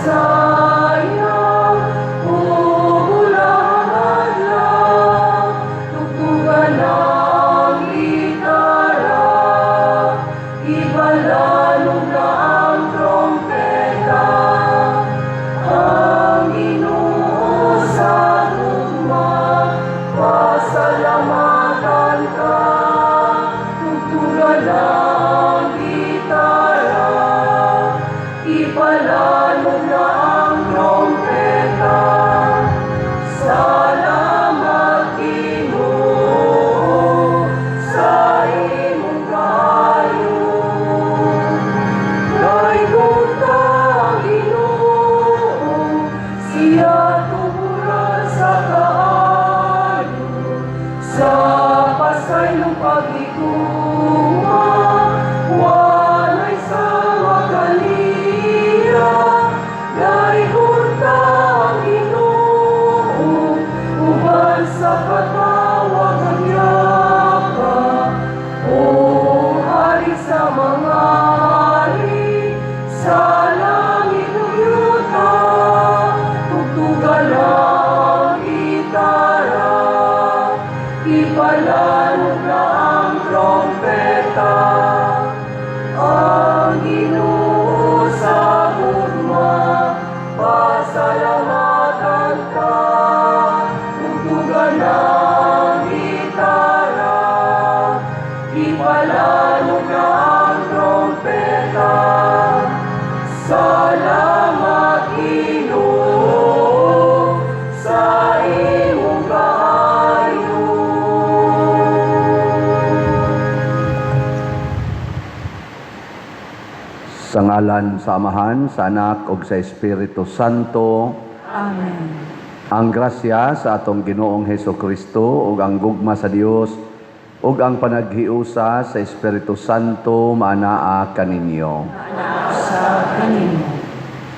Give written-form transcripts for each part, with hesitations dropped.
Kasaya ug ulahang adlaw, tugtugan ang gitara, ipalanog na ang trompeta. Ang Ginoo sa gugma, pasalamatan ka, tugtugan ang gitara, ipalanog na ang trompeta. Salamat, Ginoo, sa imong kaayo. Daygon ta ang Ginoo, siya tuburan sa kaayo, sa pasaylong paghigugma, walay sama kaniya. Daygon ta ang Ginoo, uban sa katawag ang yapa, o hari sa mga hari, sa langit ug yuta, tugtugan ang gitara, ipalanog na ang trompeta. Ang Ginoo sa gugma, pasalamatan ka, tugtugan ang gitara, ipalanog na ang trompeta. Salamat, Ginoo, sa imong kaayo. Sa ngalan sa Amahan, sa Anak ug sa Espiritu Santo. Amen. Ang grasya sa atong Ginoong Heso Kristo ug ang gugma sa Dios ug ang panaghiusa sa Espiritu Santo maanaa kaninyo. Sa kaninyo.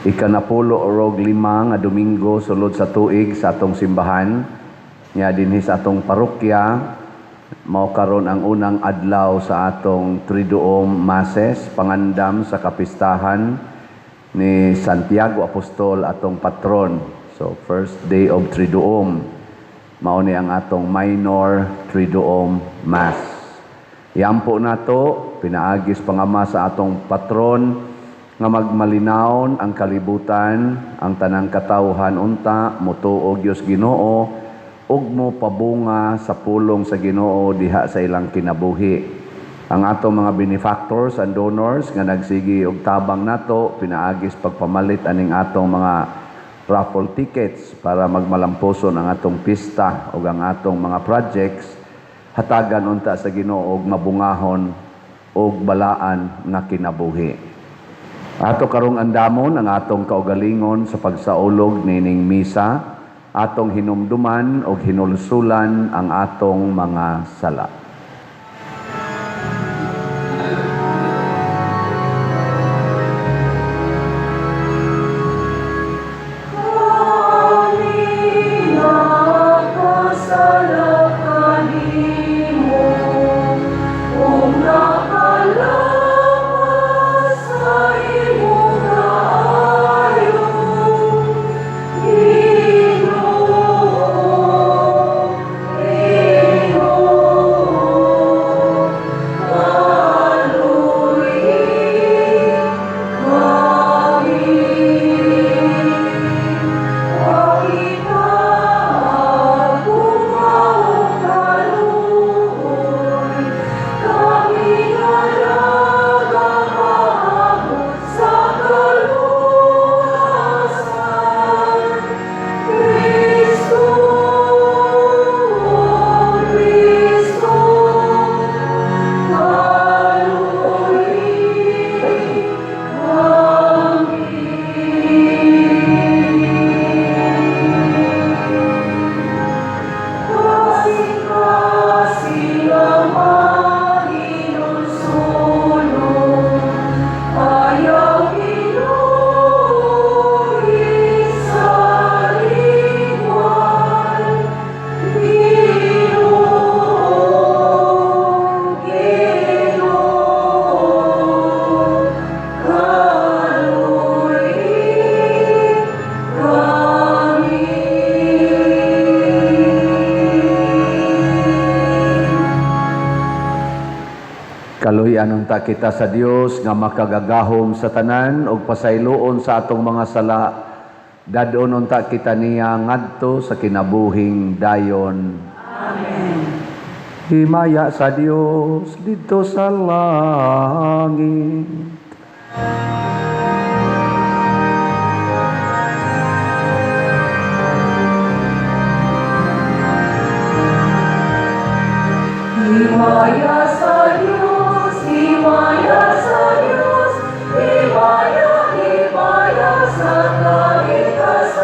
Ikanapulo rog lima nga Domingo sulod sa tuig sa atong simbahan nya dinhi sa atong parokya, mao karon ang unang adlaw sa atong Triduum Masses, pangandam sa kapistahan ni Santiago Apostol, atong patron. So first day of Triduum, mao ni ang atong minor Triduum Mass. Iampo nato pinaagis pangama sa atong patron nga magmalinawon ang kalibutan, ang tanang katawhan unta motuo Dios Ginoo ug mo pabunga sa pulong sa Ginoo diha sa ilang kinabuhi. Ang atong mga benefactors and donors nga nagsigi og tabang nato pinaagis pagpamalit aning atong mga raffle tickets para magmalampuson ang atong pista ug ang atong mga projects, hatagan unta sa Ginoo og mabungahon og balaan nga kinabuhi. Ato karong andamon ang atong kaugalingon sa pagsaulog nining misa, atong hinumduman og hinulsulan ang atong mga sala. Kami nakasala kanimo, ug nakalapas sa imong kaayo. Ginoo, Ginoo. Kaluy-an unta kita sa Dios nga makagagahom sa tanan ug pasayloon sa atong mga sala. Dad-on unta kita niya ngadto sa kinabuhing dayon. Amen. Himaya sa Dios didto sa langit. Himaya sa Diyos, himaya sa Diyos, himaya, himaya sa kaligtasan.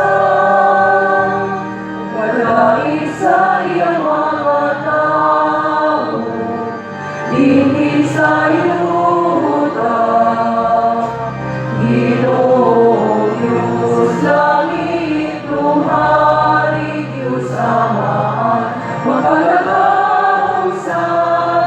Pagdait sa iyang mga tao, dinhi sa yuta. Ginoong Diyos, langit, luhari, Diyos Amahan, makagagahom sa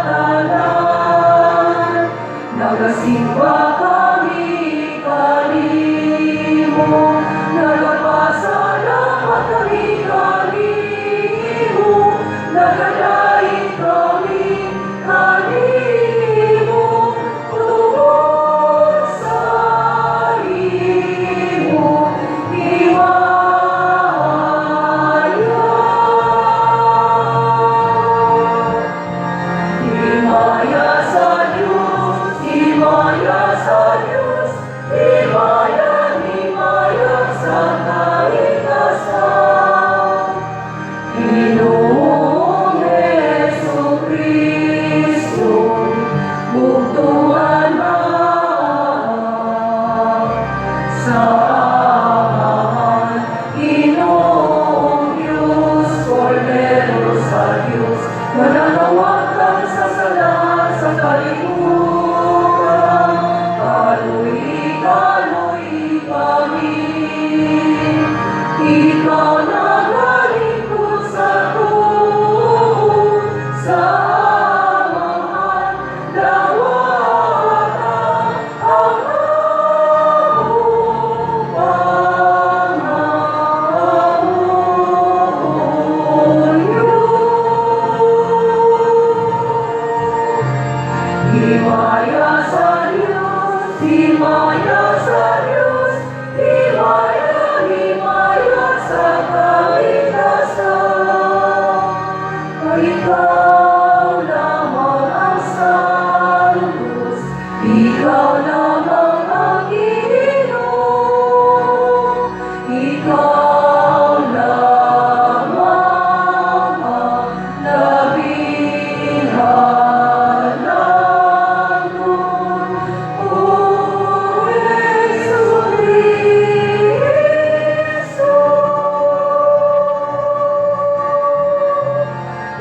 tanan. Nagasimba kami kanimo, nagapasalamat kami kanimo, nagadait kami kanimo, tungod sa imong himaya. Himaya sa Diyos, himaya sa Diyos, himaya, himaya sa kaligtasan. Ginoong Hesu Kristo, bugtong Anak, sa Amahan, Ginoong Diyos, Kordero sa Diyos, nga nangawatan sa sala sa kalibutan, kaluy, kaluy kami. Ikaw nagalingkod sa tuo, sa Amahan, dawata ang among pangamuyo. Himaya sa Diyos, himaya sa Diyos, himaya, himaya sa kaligtasan. Kay ikaw lamang ang Santos, ikaw lamang ang Ginoo, ikaw lamang ang labing-halangdon. O Hesu Kristo,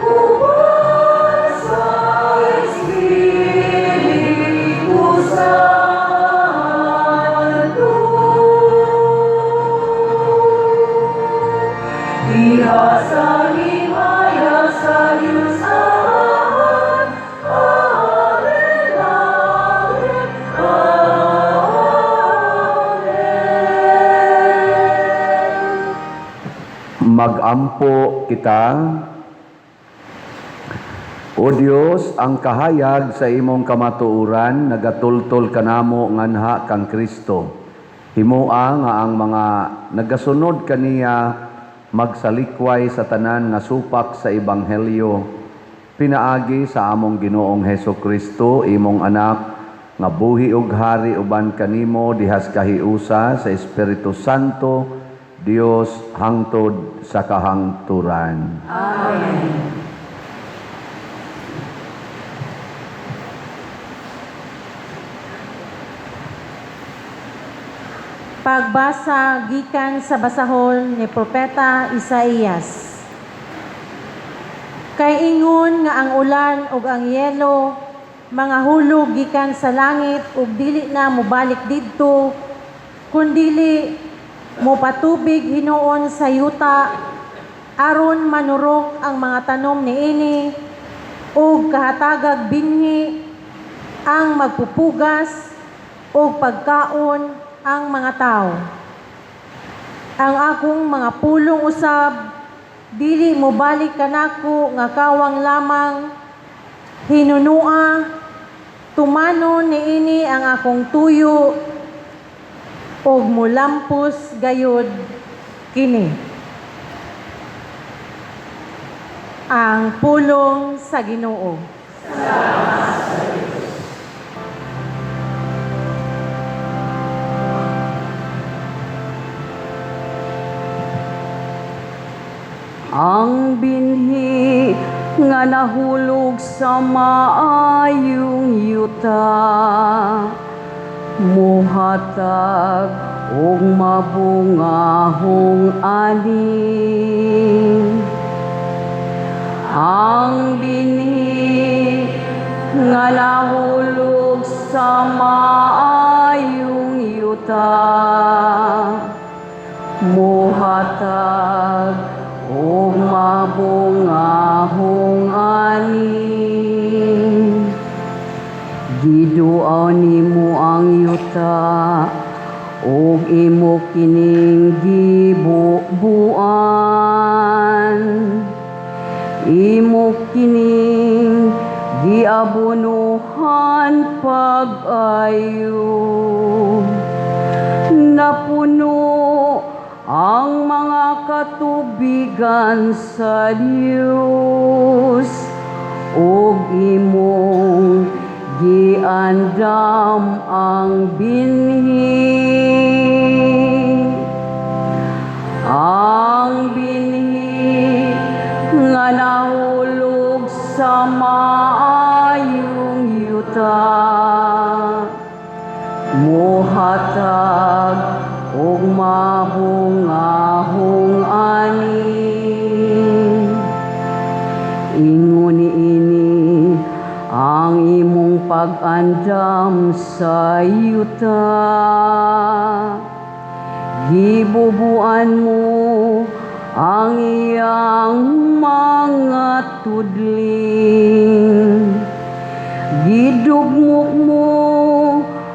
uban sa Espiritu Santo. Diha sa himaya sa Diyos Amahan. Amen, Amen, Amen. Magampo kita. O Dios, ang kahayag sa imong kamatuoran nagatultol kanamo nganha kang Kristo. Himoa nga ang mga nagasunod kaniya magsalikway sa tanan nga supak sa ebanghelyo, pinaagi sa among Ginoong Heso Kristo, imong anak, nga buhi ug hari uban kanimo dihas kahiusa sa Espiritu Santo, Dios, hangtod sa kahangturan. Amen. Pagbasa gikan sa basahon ni Propeta Isaías. Kay ingon nga ang ulan ug ang yelo mga hulog gikan sa langit ug dili na mobalik didto, kundili mopatubig hinuon sa yuta aron manurok ang mga tanom niini ug kahatagag binhi ang magpupugas ug pagkaon ang mga tao. Ang akong mga pulong usab dili mobalik kanako nga kawang lamang, hinunua. Tumanon niini ang akong tuyo ug mulampos gayud kini. Ang pulong sa Ginoo. Ang binhi nga nahulog sa maayong yuta muhatag og mabungahong ani. Ang binhi nga nahulog sa maayong yuta muhatag og mabungahong ani. Giduaw nimo ang yuta ug imo kining gibubuan. Imo kining giabunuhan pag-ayo. Napuno ang mga katubigan sa Dios ug imong giandam ang binhi. Ang binhi nga nahulog sa maayong yuta muhatag og mabungahong ani. Ingon niini ang imong pag-andam sa yuta. Gibubuan mo ang iyang mga tudling. Gidugmok mo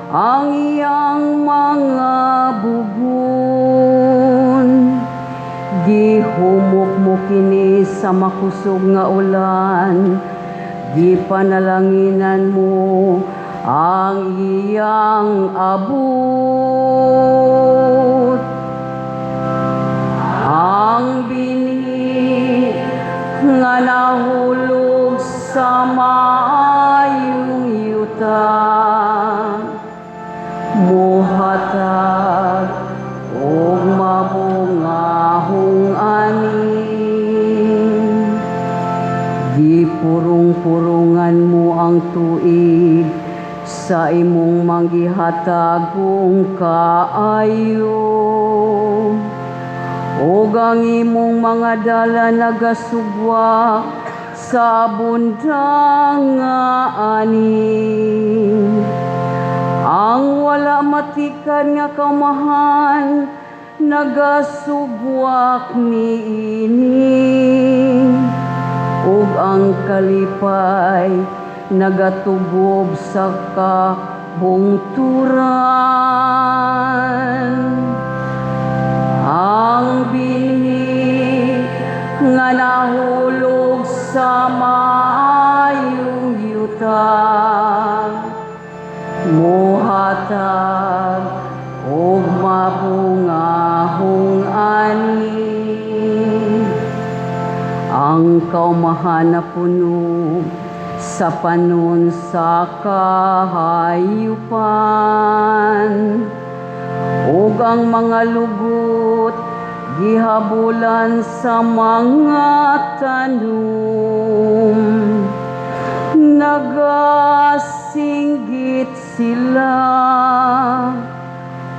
ang iyang mga bugon. Gihumok mo kini sa makusog nga ulan. Gipanalanginan mo ang iyang abot. Ang binhi nga nahulog sa maayong yuta muhatag og mabungahong ani. Gipurong-purungan mo ang tuig sa imong manggihatagong kaayo. Ug ang imong mga dala nagasugwa sa abundang nga ani. Ang wala matikan nga kaumahan nagasugwak niini. Ug ang kalipay nagatugob sa kabungturan. Ang binhi nga nahulog sa maayong yuta muhatag og mabungahong ani. Ang kaumahan na puno sa panon sa kahayupan ug ang mga lugot gihabulan sa mga tanom. Nagasinggit sila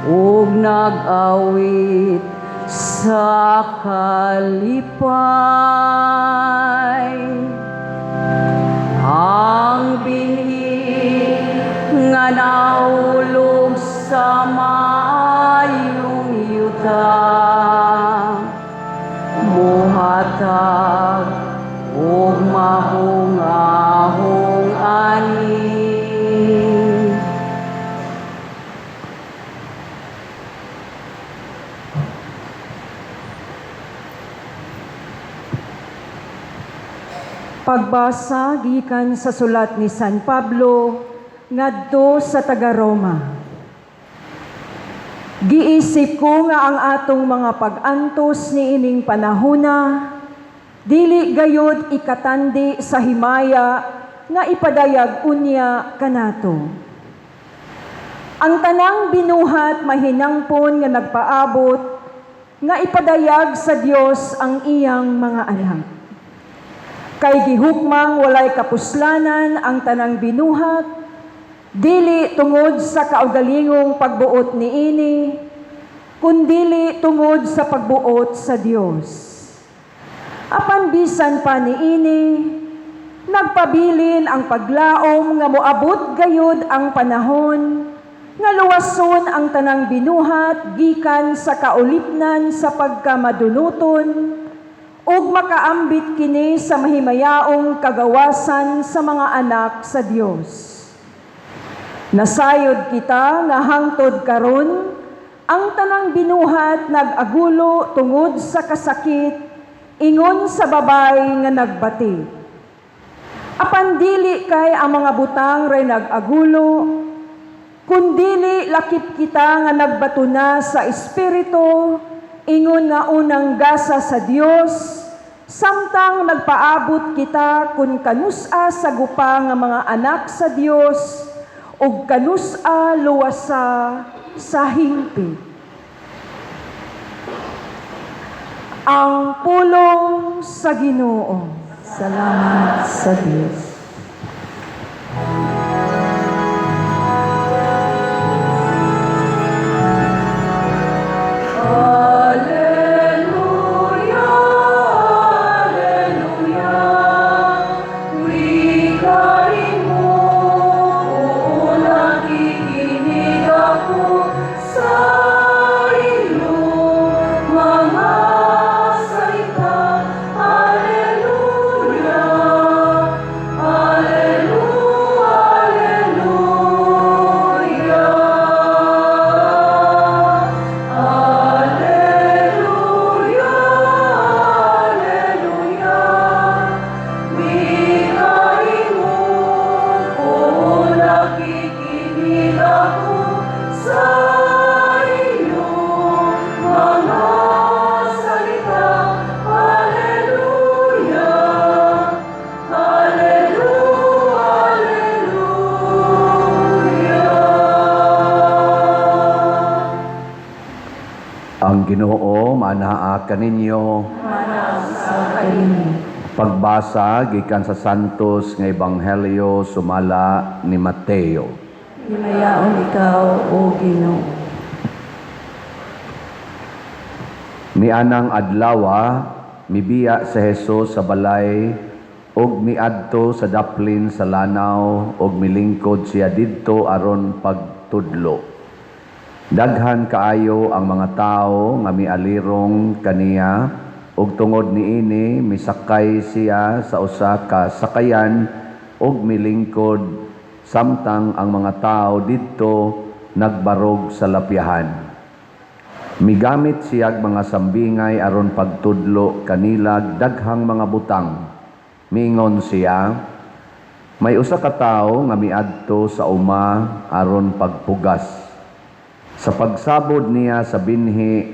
ug nag-awit sa kalipay. Ang binhi nga nahulog sa maayong yuta muhatag og mabungahong ani. Pagbasa gikan sa sulat ni San Pablo ngadto sa taga-Roma. Giisip ko nga ang atong mga pag-antos niining panahona dili gayod ikatandi sa himaya nga ipadayag unya kanato. Ang tanang binuhat mahinangpon nga nagpaabot nga ipadayag sa Dios ang iyang mga anak. Kay gihukmang walay kapuslanan ang tanang binuhat, dili tungod sa kaugalingong pagbuot niini, kundili tungod sa pagbuot sa Dios. Apan bisan pa niini, nagpabilin ang paglaom nga moabot gayud ang panahon nga luwason ang tanang binuhat gikan sa kaulipnan sa pagkamadunuton ug makaambit kini sa mahimayaong kagawasan sa mga anak sa Dios. Nasayod kita nga hangtod karon ang tanang binuhat nag-agulo tungod sa kasakit ingon sa babay nga nagbati. Apan dili kay ang mga butang ray nag-agulo, kundili lakip kita nga nagbato na sa Espiritu, ingon nga unang gasa sa Dios, samtang nagpaabot kita kung kanus-a sa gupa nga mga anak sa Dios, ug kanus-a luwasa sa hingpit. Ang pulong sa Ginoo. Salamat sa Diyos. Alleluia, Alleluia, wikain mo, oo, nakikinig ako sa iyong mga salita. Alleluia, Alleluia, Alleluia. Alleluia, Alleluia, wikain mo, oo, nakikinig ako sa iyong mga salita. Alleluia, Alleluia, Alleluia. Ang Ginoo manaa kaninyo. Pagbasa gikan sa Santos nga Ebanghelyo sumala ni Mateo. Himayaon ikaw, O Ginoo. Nianang adlawa mibiya si Jesus sa balay ug miadto sa daplin sa lanaw ug milingkod siya didto aron pagtudlo. Daghan kaayo ang mga tawo nga mialirong kaniya ug tungod niini misakay siya sa usa ka sakayan ug milingkod samtang ang mga tawo didto nagbarog sa lapyahan. Migamit siyag mga sambingay aron pagtudlo kanila daghang mga butang. Miingon siya, may usa ka tawo nga miadto sa uma aron pagpugas. Sa pagsabod niya sa binhi,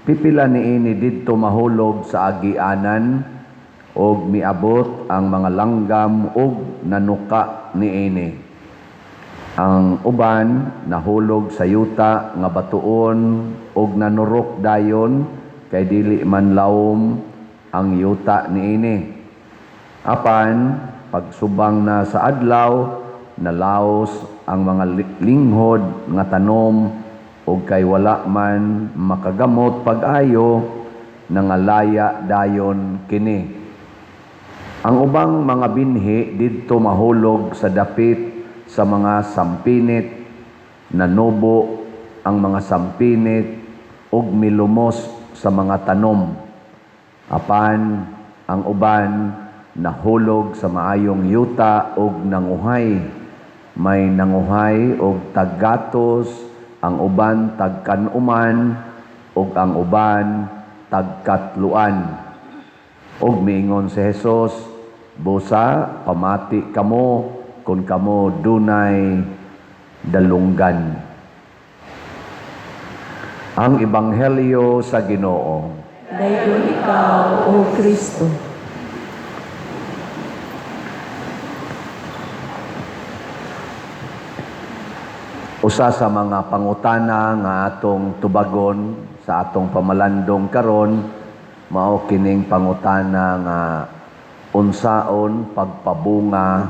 pipila niini didto mahulog sa agianan ug miabot ang mga langgam ug nanuka niini. Ang uban nahulog sa yuta nga batuon ug nanurok dayon kay dili man lawom ang yuta niini. Apan pagsubang na sa adlaw, nalaos ang mga linghod nga tanom ug kay wala man makagamot pag-ayo, nangalaya dayon kini. Ang ubang mga binhi didto mahulog sa dapit sa mga sampinit, nanubo ang mga sampinit ug milumos sa mga tanom. Apan ang uban nahulog sa maayong yuta ug nanguhay. May nanguhay og taggatos, ang uban tagkanuman, ug ang uban tagkatluan. Ug miingon si Jesus, busa pamati kamo kun kamo dunay Dalunggan. Ang Ebanghelyo sa Ginoo. Dayon ikaw, O Kristo. Usa sa mga pangutana nga atong tubagon sa atong pamalandong karon mao kining pangutana nga unsaon pagpabunga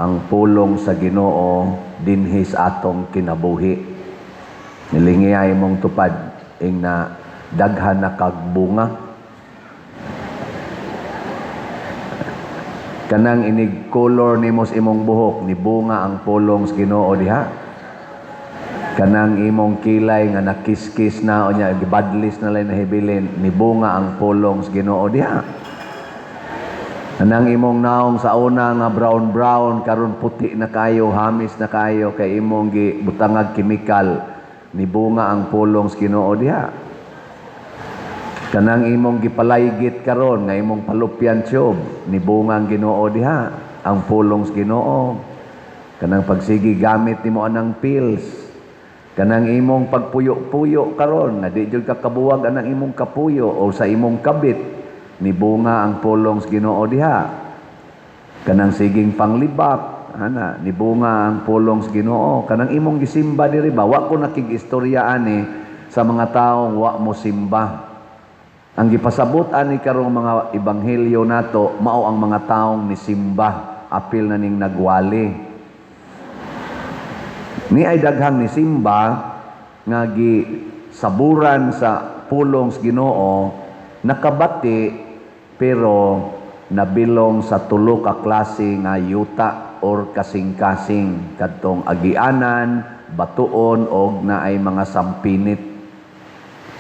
ang pulong sa Ginoo dinhi sa atong kinabuhi. Nilingiya imong tupad ing na daghan na kag bunga. Kanang inig color nimo sa imong buhok ni bunga ang pulong sa Ginoo diha. Kanang imong kilay nga nakiskis na o nya gibadlis na lang nahibilin ni bunga ang pulong sa Ginoo diha. Kanang imong naong sa una nga brown brown karon puti na kayo, hamis na kayo kay imong gibutangag kemikal ni bunga ang pulong sa Ginoo diha. Kanang imong gipalaygit karon nga imong palupyan tube ni bunga ang Ginoo diha, ang pulong sa Ginoo. Kanang pagsigi gamit nimo anang pills. Kanang imong pagpuyo-puyo karon nga di jud ka kabuwag anang imong kapuyo o sa imong kabit ni bunga ang pulong sa Ginoo diha. Kanang siging panglibak ana ni bunga ang pulong sa Ginoo. Kanang imong gisimba diri ba, wa ko nakig-istorya ani sa mga taong wa mo simba. Ang gipasabot ani karong mga ebanghelyo nato mao ang mga taong nisimba, apil na ning nagwali. Ni ay daghang nisimba nga gisaburan sa pulong sa Ginoo, nakabati pero nabilong sa tulo ka klase nga yuta or kasing-kasing, kadtong agianan, batuon og naay mga sampinit.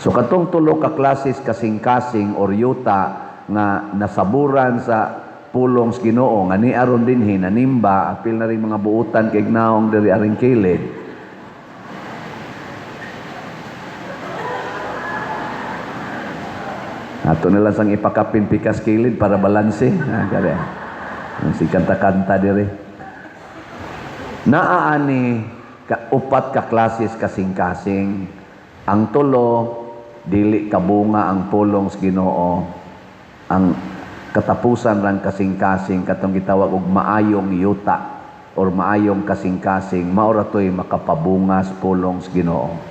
So katong tulo ka klases kasing-kasing or yuta nga nasaburan sa pulong sa Ginoo nga ni aron dinhi nanimba, apil na rin mga buutan kay naong diri aring kilid. Ato na lang sang ipakapin pikas kilid para balanse. Ah, kaya. Si kanta-kanta diri. Naaani ka, upat ka klases kasing-kasing. Ang tulo dili kabunga ang pulong sa Ginoo. Ang katapusan rang kasing-kasing katong gitawag og maayong yuta or maayong kasing-kasing, mao ra toy makapabunga sa pulong sa Ginoo.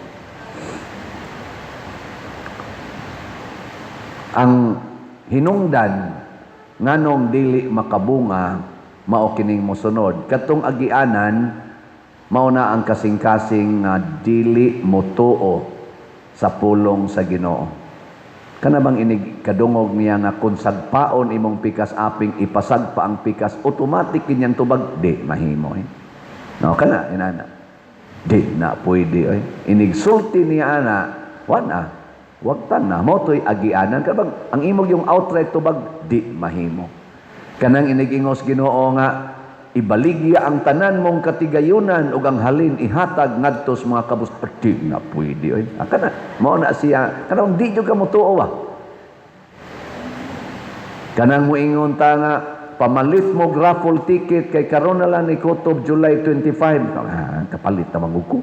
Ang hinungdan nganong dili makabunga mao kining mosunod. Katong agianan mao na ang kasing-kasing nga dili motuo sa pulong sa Ginoo. Kana bang inig kadungog niya nga kung sagpaon imong pikas aping ipasagpa ang pikas, automatic kinyang tubag di mahimo eh. No kana inana. Di na pwede oy. Inig sulti niya ana, wa na. Wag tan na mo toy agianan ka bang ang imong yung outright tubag di mahimo. Kanang inigingos Ginoo nga ibaligya ang tanan mong katigayunan ug ang halin ihatag ngadto sa mga kabus, di na pwede oy. Ah, kana mao na siya kanang di jud ka motuo ba. Kanang moingon ta nga pamalit mo raffle ticket kay karon na lang ni kutob July 25. Ah, kapalit na man ko.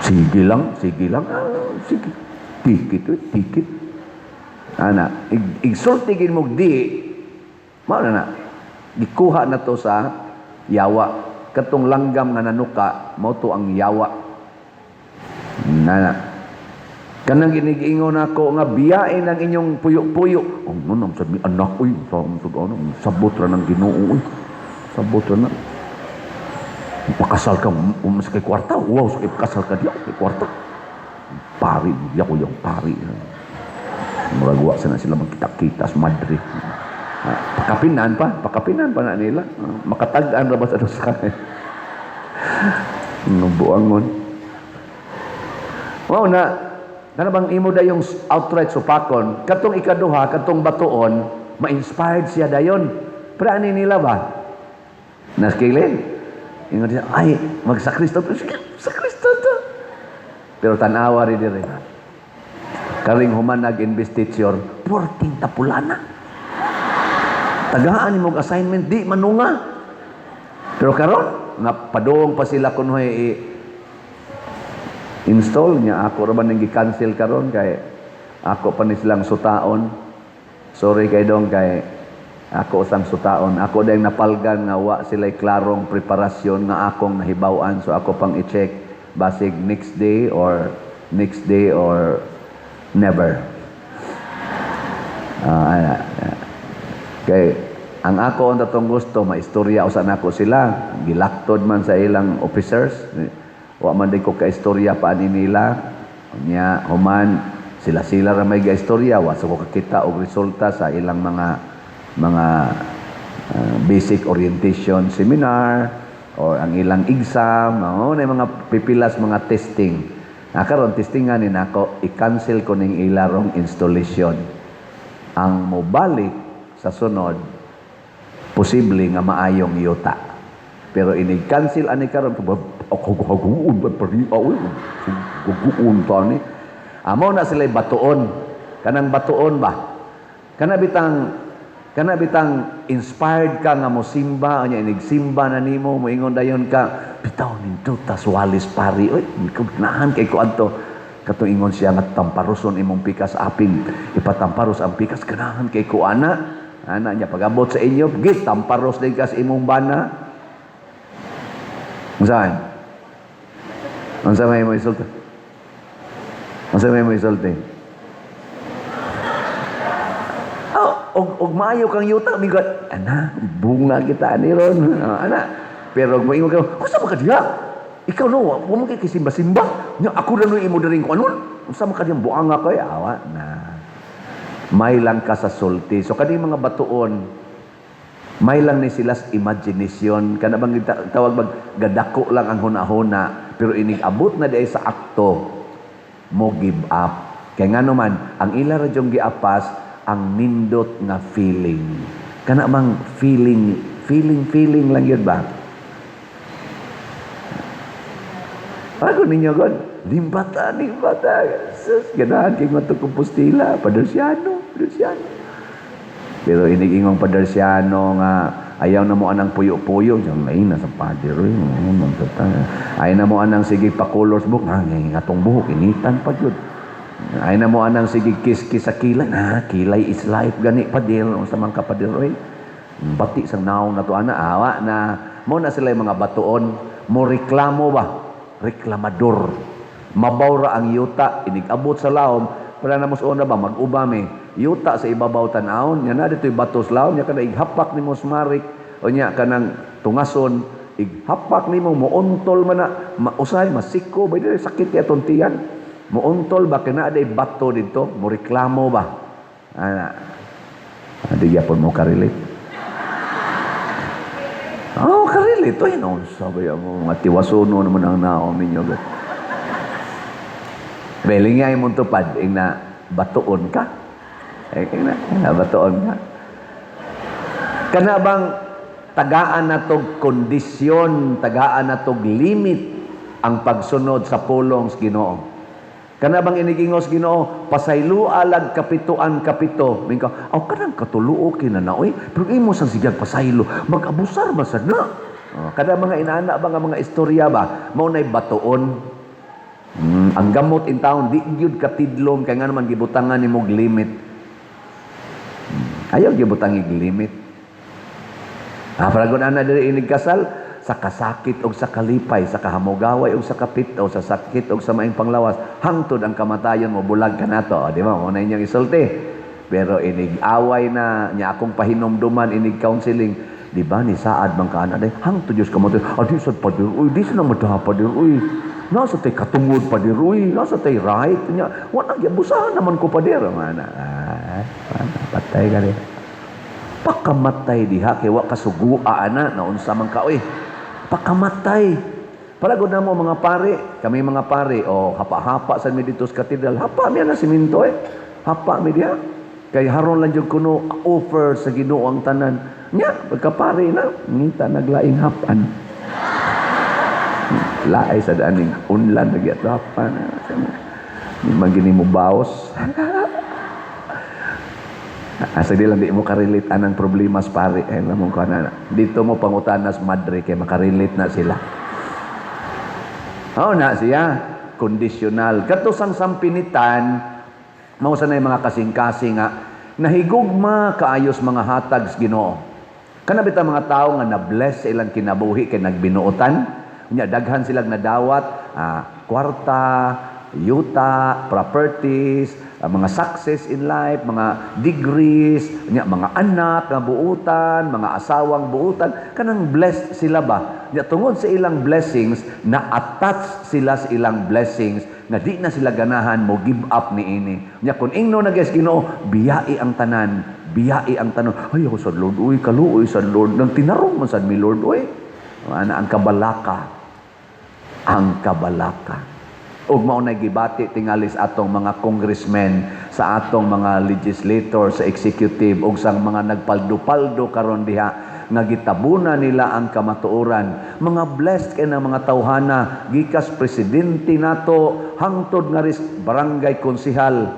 Sige lang, sige lang. Ah, sige. Ticket, oy, ticket. Ana, igsulti gin mo di, mao na na. Gikuha na to sa yawa. Katong langgam nga nanuka, mao to ang yawa. Nana. Kanang ginigiingon nako nga biyain ang inyong puyo-puyo. Oh, no, no, sabi, anak, uy, sa, ano, sabot ra ng Ginoo, uy. Sabot ra na. Pakasal ka, sa kay kwarta. Wow, sa kay pakasal ka diya, kay kwarta. Pari, diya ko yung pari. Murag wa sana sila magkita-kita sa Madrid. Ah, pakapinan pa na nila. Ah, makatag-an ra ba sa sa buangon. Wow na, kana bang imo da yung outright supakon, katong ikaduha, katong batuon, ma-inspired siya dayon. Pero ani nila ba? Naskilin. Ingon siya, ay, magsakristo. Sige, sakristo to. Pero tanawa rin dire. Karing human nag-investiture, porting tapulana. Tagaan mo assignment, di manunga. Pero karon, Nga padung pa sila kunoy i-install niya. Ako ra ba ning gi-cancel karon kay ako pa ni silang sutaon. Sorry kay dong, kay ako usang sutaon. Ako dayong napalgan nga wa sila klarong preparasyon nga akong nahibaw-an, so ako pang i-check basig next day or next day or never. Ah, ana. Kay ang ako ang tatong gusto maistorya usa nako sila, gilaktod man sa ilang officers. Wa man di ko kaistorya pa ani nila. Nya human sila-sila ra may gaistorya, wa sa ko kakita og resulta sa ilang mga basic orientation seminar or ang ilang exam, mao na yung mga pipilas mga testing. Na karon testingan ni nako, i-cancel ko ning ilarong installation. Ang mobalik sa sunod, posible nga maayong yuta. Pero inig-cancel ani karon, ako haguon ba pari aw haguon ta ni. Amo na sila batuon. Kanang batuon ba? Kana bitang inspired ka nga mosimba, nya inigsimba na nimo, moingon dayon ka, "Bitaw nindot tas walis, pari, oy, nahan kay ko adto." Katong ingon siya nga tamparoson imong pikas, aping ipatamparos ang pikas, ganahan kay ko ana. Ana niya pag-abot sa inyo, git tamparos din ka sa imong bana. Unsa? Unsa may mo isulti? Unsa may mo isulti? Oh, og maayo kang yuta, migot, "Ana, bunga kita ani ron." Oh, ana. Pero og moingon ka, "Unsa man ka diha? Ikaw no, wa mo kay kisimba-simba. Nya ako na no imo diring kuanon. Unsa man ka diyang buanga kay awa na." May lang ka sa sulti. So kani mga batuon, may lang ni sila sa imagination. Kana bang tawag bag gadako lang ang hunahuna, pero inig abot na di sa akto, mo give up. Kay ngano man, ang ila ra jung giapas ang nindot nga feeling. Kana bang feeling, feeling, feeling lang yun ba? Ako ninyo god, limbata, limbata. Sus, ganahan kay nga Compostela, Padersiano, Padersiano. Pero inigingong Padersiano nga ayaw na mo anang puyo-puyo, diyan lain na sa pader, oy, ayaw na mo anang sige pa-colors buhok, nga nga tong buhok initan pa jud. Ayaw na mo anang sige kiss-kiss sa kilay, na kilay is life gani pader, unsa man ka pader oy. Bati sang naong na to ana, awa na mo na sila yung mga batuon, mo reklamo ba? Reklamador. Mabaw ra ang yuta, inig-abot sa laom, wala na mo sa una ba, mag-uba mi. Yuta sa ibabaw tan-awon, nya na dito'y bato sa laom, nya kana ighapak nimo smarik, o nya kanang tungason, ighapak nimo moontol man na, mausay, masiko, ba dili sakit kay atong tiyan. Moontol ba kay naa day bato didto, mo reklamo ba? Ana. Adi gyapon mo ka-relate. Oh, ka-relate. Oy, no, sabi mo, mga tiwasuno naman ang naom ninyo. Beling nga imong tupad, ing na batuon ka. Ing na batuon ka. Kana bang tagaan na tog kondisyon, tagaan na tog limit ang pagsunod sa pulong sa Ginoo? Kana bang inigingos Ginoo, pasayloa lag kapituan kapito. Mingka, aw kanang katuluo kina na oy, pero imo sang sigag pasaylo, mag-abusar ba sad na? Oh, kada mga inaana ba nga mga istorya ba, mao nay batuon. Ang gamot in town di gyud katidlom kay nga naman gibutangan nimo og limit. Ayaw gibutang og limit. Ah, paragon ana diri inig kasal sa kasakit og sa kalipay, sa kahamugaway og sa kapit o sa sakit og sa maing panglawas, hangtod ang kamatayon mo bulag ka nato, di ba? Mo na inyong isulti. Pero inig away na nya akong pahinumduman inig counseling, di ba ni saad man ka ana day hangtod Dios kamatay. Adi sad pader, uy, di sa nang madaha pader, uy. Nasa tay katungod pader, uy, nasa tay right nya. Wa nang giabusahan naman ko pader, mana. Ah, mana patay ka rin. Pakamatay diha kay wa kasugua ana naunsa man ka oy. Pakamatay. Palagod na mo mga pare, kami mga pare, o hapa-hapa sa mi dito sa katedral, hapa mi na siminto eh. Hapa mi diha. Kay haron lang jud kuno offer sa Ginoo ang tanan. Nya, pagkapare na, ngita naglaing hapan. Laay sa daning unlan lagi at hapan. Di man gini mo baos. Asa di lang di mo ka-relate anang problema sa pare. Eh, alam mo ka na. Dito mo pangutanas madre kay maka-relate na sila. Oo na siya, conditional. Kato sang sampinitan, mao sa na mga kasing-kasing nga nahigugma kaayos mga hatag sa Ginoo. Kana bitaw mga tao nga na-bless sa ilang kinabuhi kay nagbinuotan, unya daghan silang nadawat, kwarta, yuta, properties, mga success in life, mga degrees, unya mga anak nga buutan, mga asawang buutan, kanang blessed sila ba? Unya tungod sa ilang blessings, na-attach sila sa ilang blessings nga di na sila ganahan mo give up niini. Unya kung ingno na guys Ginoo, biyai ang tanan, biyai ang tanan. Ay, ako sa Lord, uy, kaluoy sa Lord. Nang tinarong man sad mi Lord, uy. Ana ang kabalaka. Ang kabalaka. Ug mao na gibati tingali sa atong mga congressmen, sa atong mga legislator, sa executive ug sa mga nagpaldo-paldo karon diha nga gitabuna nila ang kamatuoran. Mga blessed kay ng mga tawhana gikas presidente nato hangtod nga ris barangay konsehal.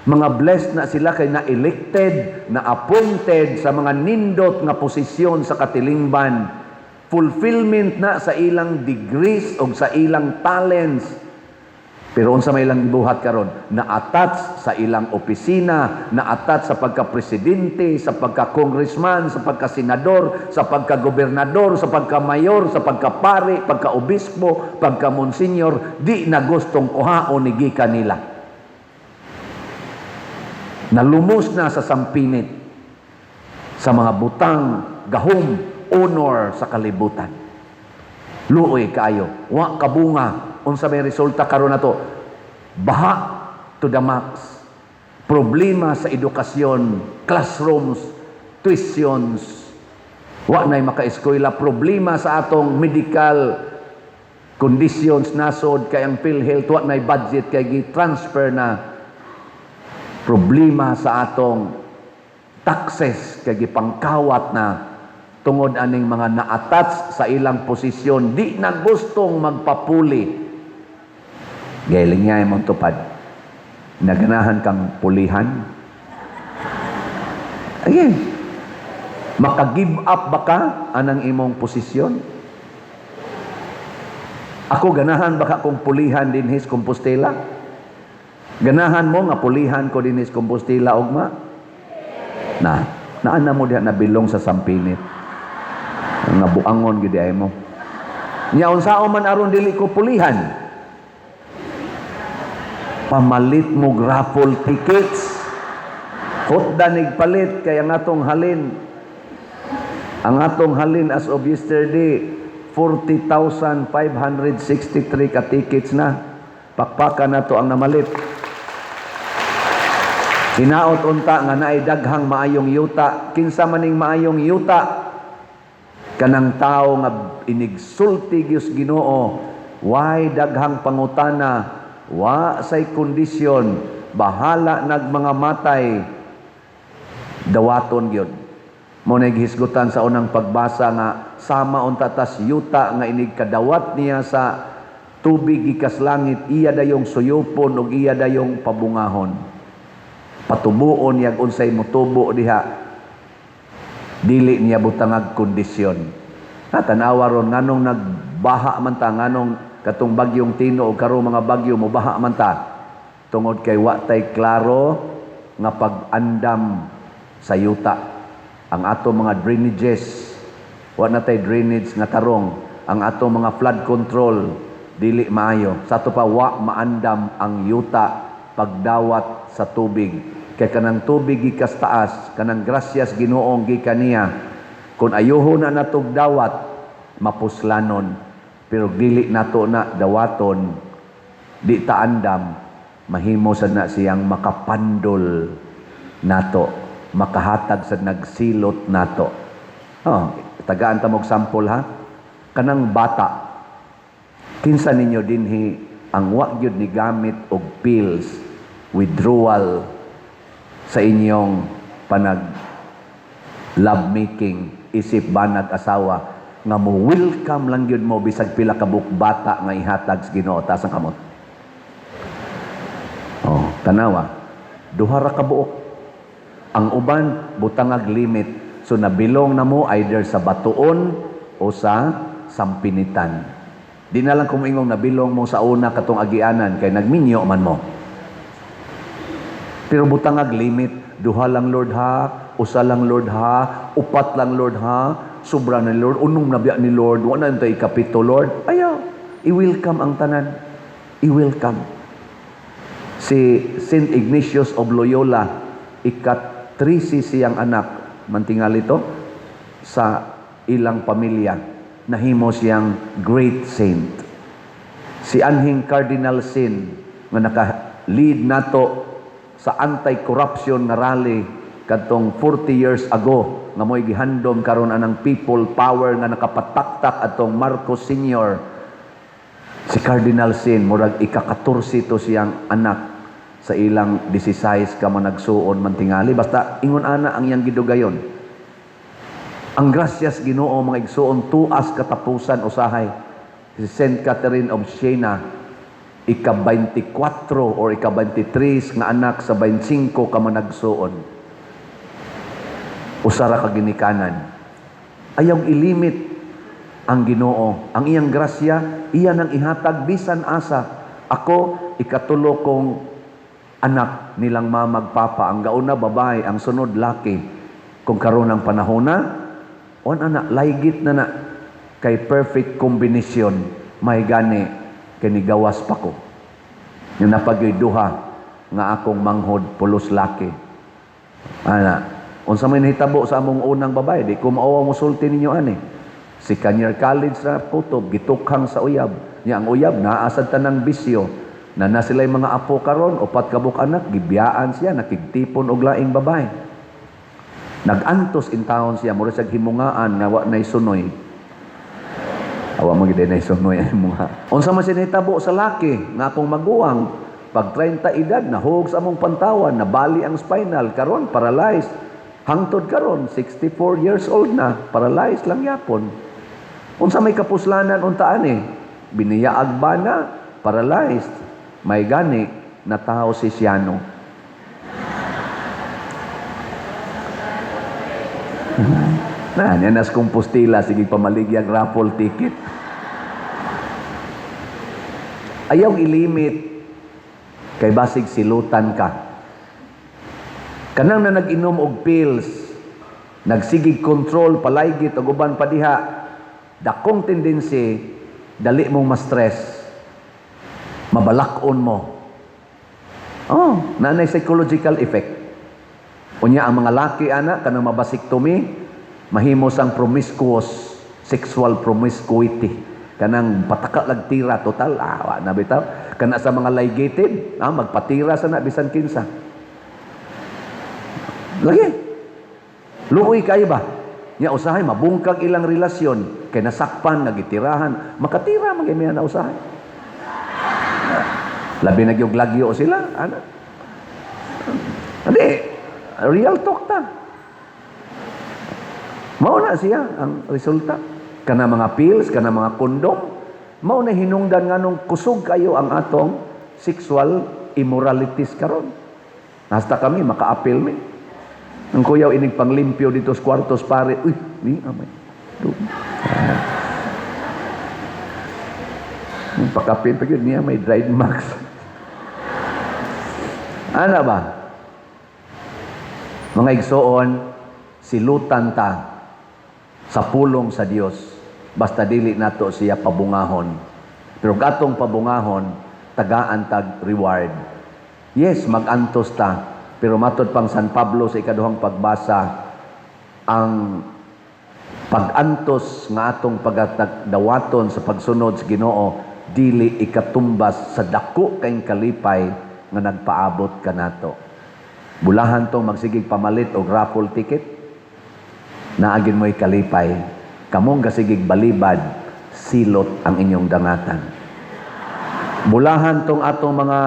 Mga blessed na sila kay na-elected, na-appointed sa mga nindot nga posisyon sa katilingban. Fulfillment na sa ilang degrees o sa ilang talents. Pero unsa may ilang gibuhat karon? Na-attach sa ilang opisina, na-attach sa pagka-presidente, sa pagka-congressman, sa pagka-senador, sa pagka-gobernador, sa pagka-mayor, sa pagka-pari, pagka-obispo, pagka-monsenyor, di na gustong kuhaon ni gikan nila. Nalumos na sa sampinit sa mga butang, gahom, honor sa kalibutan. Luoy kaayo, wa kabunga, unsa may resulta karon nato? Baha to the max. Problema sa edukasyon, classrooms, tuitions. Wa na'y makaeskwela, problema sa atong medical conditions nasod kay ang PhilHealth wa na'y budget kay gi-transfer na. Problema sa atong taxes kay gipangkawat na tungod aning mga na-attach sa ilang posisyon, di na gustong magpapuli. Gailing niya imong tupad. Naganahan kang pulihan. Ayun. Maka-give up ba ka anang imong posisyon? Ako, ganahan ba ka kung pulihan dinhis Compostela? Ganahan mo nga pulihan ko dinhis Compostela ugma? Na, naana mo diha nabilong sa sampinit. Nga buangon gid ay mo. Nya unsaon man aron dili ko pulihan? Pamalit mo raffle tickets. Hotda nig palit kay ang atong halin. Ang atong halin as of yesterday, 40,563 ka tickets na. Pakpakan na to ang namalit. Hinaot unta nga naay daghang maayong yuta. Kinsa maning maayong yuta? Kanang tao nga inigsulti gyud Ginoo, way daghang pangutana, wa say kondisyon, bahala nag mga matay, dawaton gyud. Mo na gihisgutan sa unang pagbasa nga sama unta tas yuta nga inig kadawat niya sa tubig gikas langit, iya dayong suyupon ug iya dayong pabungahon. Patubuon niyag unsay motubo diha. Dili niya butangag kondisyon. Natanawa ron nganong nagbaha man ta, nganong katong bagyong Tino o karong mga bagyo mobaha man ta, tungod kay wa tay klaro nga pag-andam sa yuta. Ang ato mga drainages, wa na tay drainage nga tarong. Ang ato mga flood control dili maayo. Sa ato pa, wa maandam ang yuta pagdawat sa tubig. Kay kanang tubig gikas taas, kanang grasyas Ginoong gikan niya, kung ayuho na natog dawat, mapuslanon. Pero dili nato na dawaton, di ta andam, mahimo sad na siyang makapandol nato, makahatag sa nagsilot nato. Oh, tagaan ta mog sample ha. Kanang bata, kinsa ninyo dinhi ang wa gyud ni gamit og pills, withdrawal sa inyong panag love making isip banag asawa, nga mo welcome lang gyud mo bisag pila ka buok bata nga ihatag sa Ginoo? Taas ang kamot. Oh, tanawa, duha ra ka buok. Ang uban, butangag limit. So nabilong na mo either sa batuon o sa sampinitan. Di na lang kung ingong nabilong mo sa una katong agianan kay nagminyo man mo. Pero butangag limit, duha lang, Lord, ha, usa lang, Lord, ha, upat lang, Lord, ha, sobra na, Lord, unom na biya ni Lord, wa na tay ikapito, Lord. Ayaw, i-welcome ang tanan. I-welcome. Si Saint Ignatius of Loyola, ika-13 siyang anak, mantingali to, sa ilang pamilya, nahimo siyang great saint. Si anhing Cardinal Sin nga naka-lead nato sa anti-corruption nga rally kadtong 40 years ago nga mo'y gihandom karon anang people power nga nakapataktak atong Marcos Sr. Si Cardinal Sin, murag ika-14 to siyang anak sa ilang 16 ka managsuon mantingali. Basta ingon ana ang iyang gidugayon. Ang grasyas Ginoo, mga igsuon, tuas katapusan usahay. Si Saint Catherine of Siena, ika-24 or ika-23 nga anak sa 25 ka managsuon. Usa ra ka ginikanan. Ayaw ilimit ang Ginoo. Ang iyang grasya, iya nang ihatag bisan asa. Ako, ikatulo kong anak nilang mamag papa. Ang gauna babae, ang sunod laki. Kung karon ang panahon na, on ana, laygit na na kay perfect combination, may gani kay nigawas pa ko. Yung napagyoy duha nga akong manghod pulos laki. Ana, unsa may nahitabo sa among unang babae, di ko maawa mo sulti ninyo ani. Second year college na kutob, gitukhang sa uyab. Nya ang uyab naa sad tanang bisyo. Na na sila'y mga apo karon, upat ka buok anak, gibiyaan siya, nakigtipon og laing babae. Nag-antos in taon siya, mura siyang himungaan nga wa nay sunoy. Awa mo gid nay sunoy ang himunga. Unsa man siya nahitabo sa laki nga akong maguwang, pag 30 edad nahug sa among pantawan, nabali ang spinal, karon paralyzed. Hangtod karon 64 years old na, paralyzed lang yapon. Unsa may kapuslanan untaan eh? Biniyaag ba na? Paralyzed. May gani na tao si Siano. Na, niya nas Compostela, sige pamaligyag raffle ticket. Ayaw ilimit kay basig silutan ka. Kanang na nag-inom og pills, nagsigig control, palaygit og uban pa diha, dakong tendency dali mong ma-stress. Mabalakon mo. Oh, nanay psychological effect. Unya ang mga laki ana kanang mabasectomy, mahimo sang promiscuous, sexual promiscuity. Kanang pataka lag tira total, wa na bitaw. Kana sa mga ligated, magpatira sa na bisan kinsa. Lagi. Luoy kayo ba? Nya usahay mabungkag ilang relasyon kay nasakpan nagitirahan, makatira man gyud na usahay. Labi na gyud lagyo sila, ana. Adi, real talk ta. Mao na siya ang resulta. Kana mga pills, kana mga kondom, mao na hinungdan nganong kusog kayo ang atong sexual immoralities karon. Hasta kami makaapil mi. Ang kuyaw inig panglimpyo dito sa kwartos pare. Uy, ni amay. Ang pakapil pa yun niya may dried max. Ana ba? Mga igsoon, silutan ta sa pulong sa Dios. Basta dili nato siya pabungahon. Pero katong pabungahon, tagaan tag reward. Yes, magantos ta. Pero matod pang San Pablo sa ikaduhang pagbasa, ang pag-antos nga atong pagdawaton sa pagsunod sa Ginoo dili ikatumbas sa dako kayong kalipay nga nagpaabot kanato. Bulahan tong magsigig pamalit og raffle ticket, naagin mo'y kalipay. Kamong gasigig balibad, silot ang inyong dangatan. Bulahan tong atong mga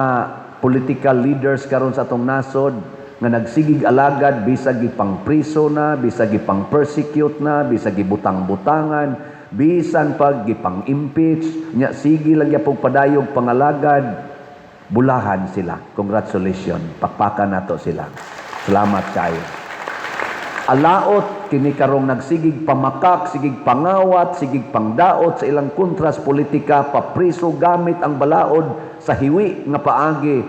political leaders karon sa atong nasod nga nagsigig alagad bisag gipang priso na, bisag gipang persecute na, bisag gibutang-butangan, bisan pag gipang impeach, nya sige lang gyapong padayog pangalagad, bulahan sila. Congratulations. Pakpakan nato sila. Salamat kayo. Alaot kini karong nagsigig pamakak, sigig pangawat, sigig pangdaot sa ilang kontras politika, papriso gamit ang balaod sa hiwi nga paagi.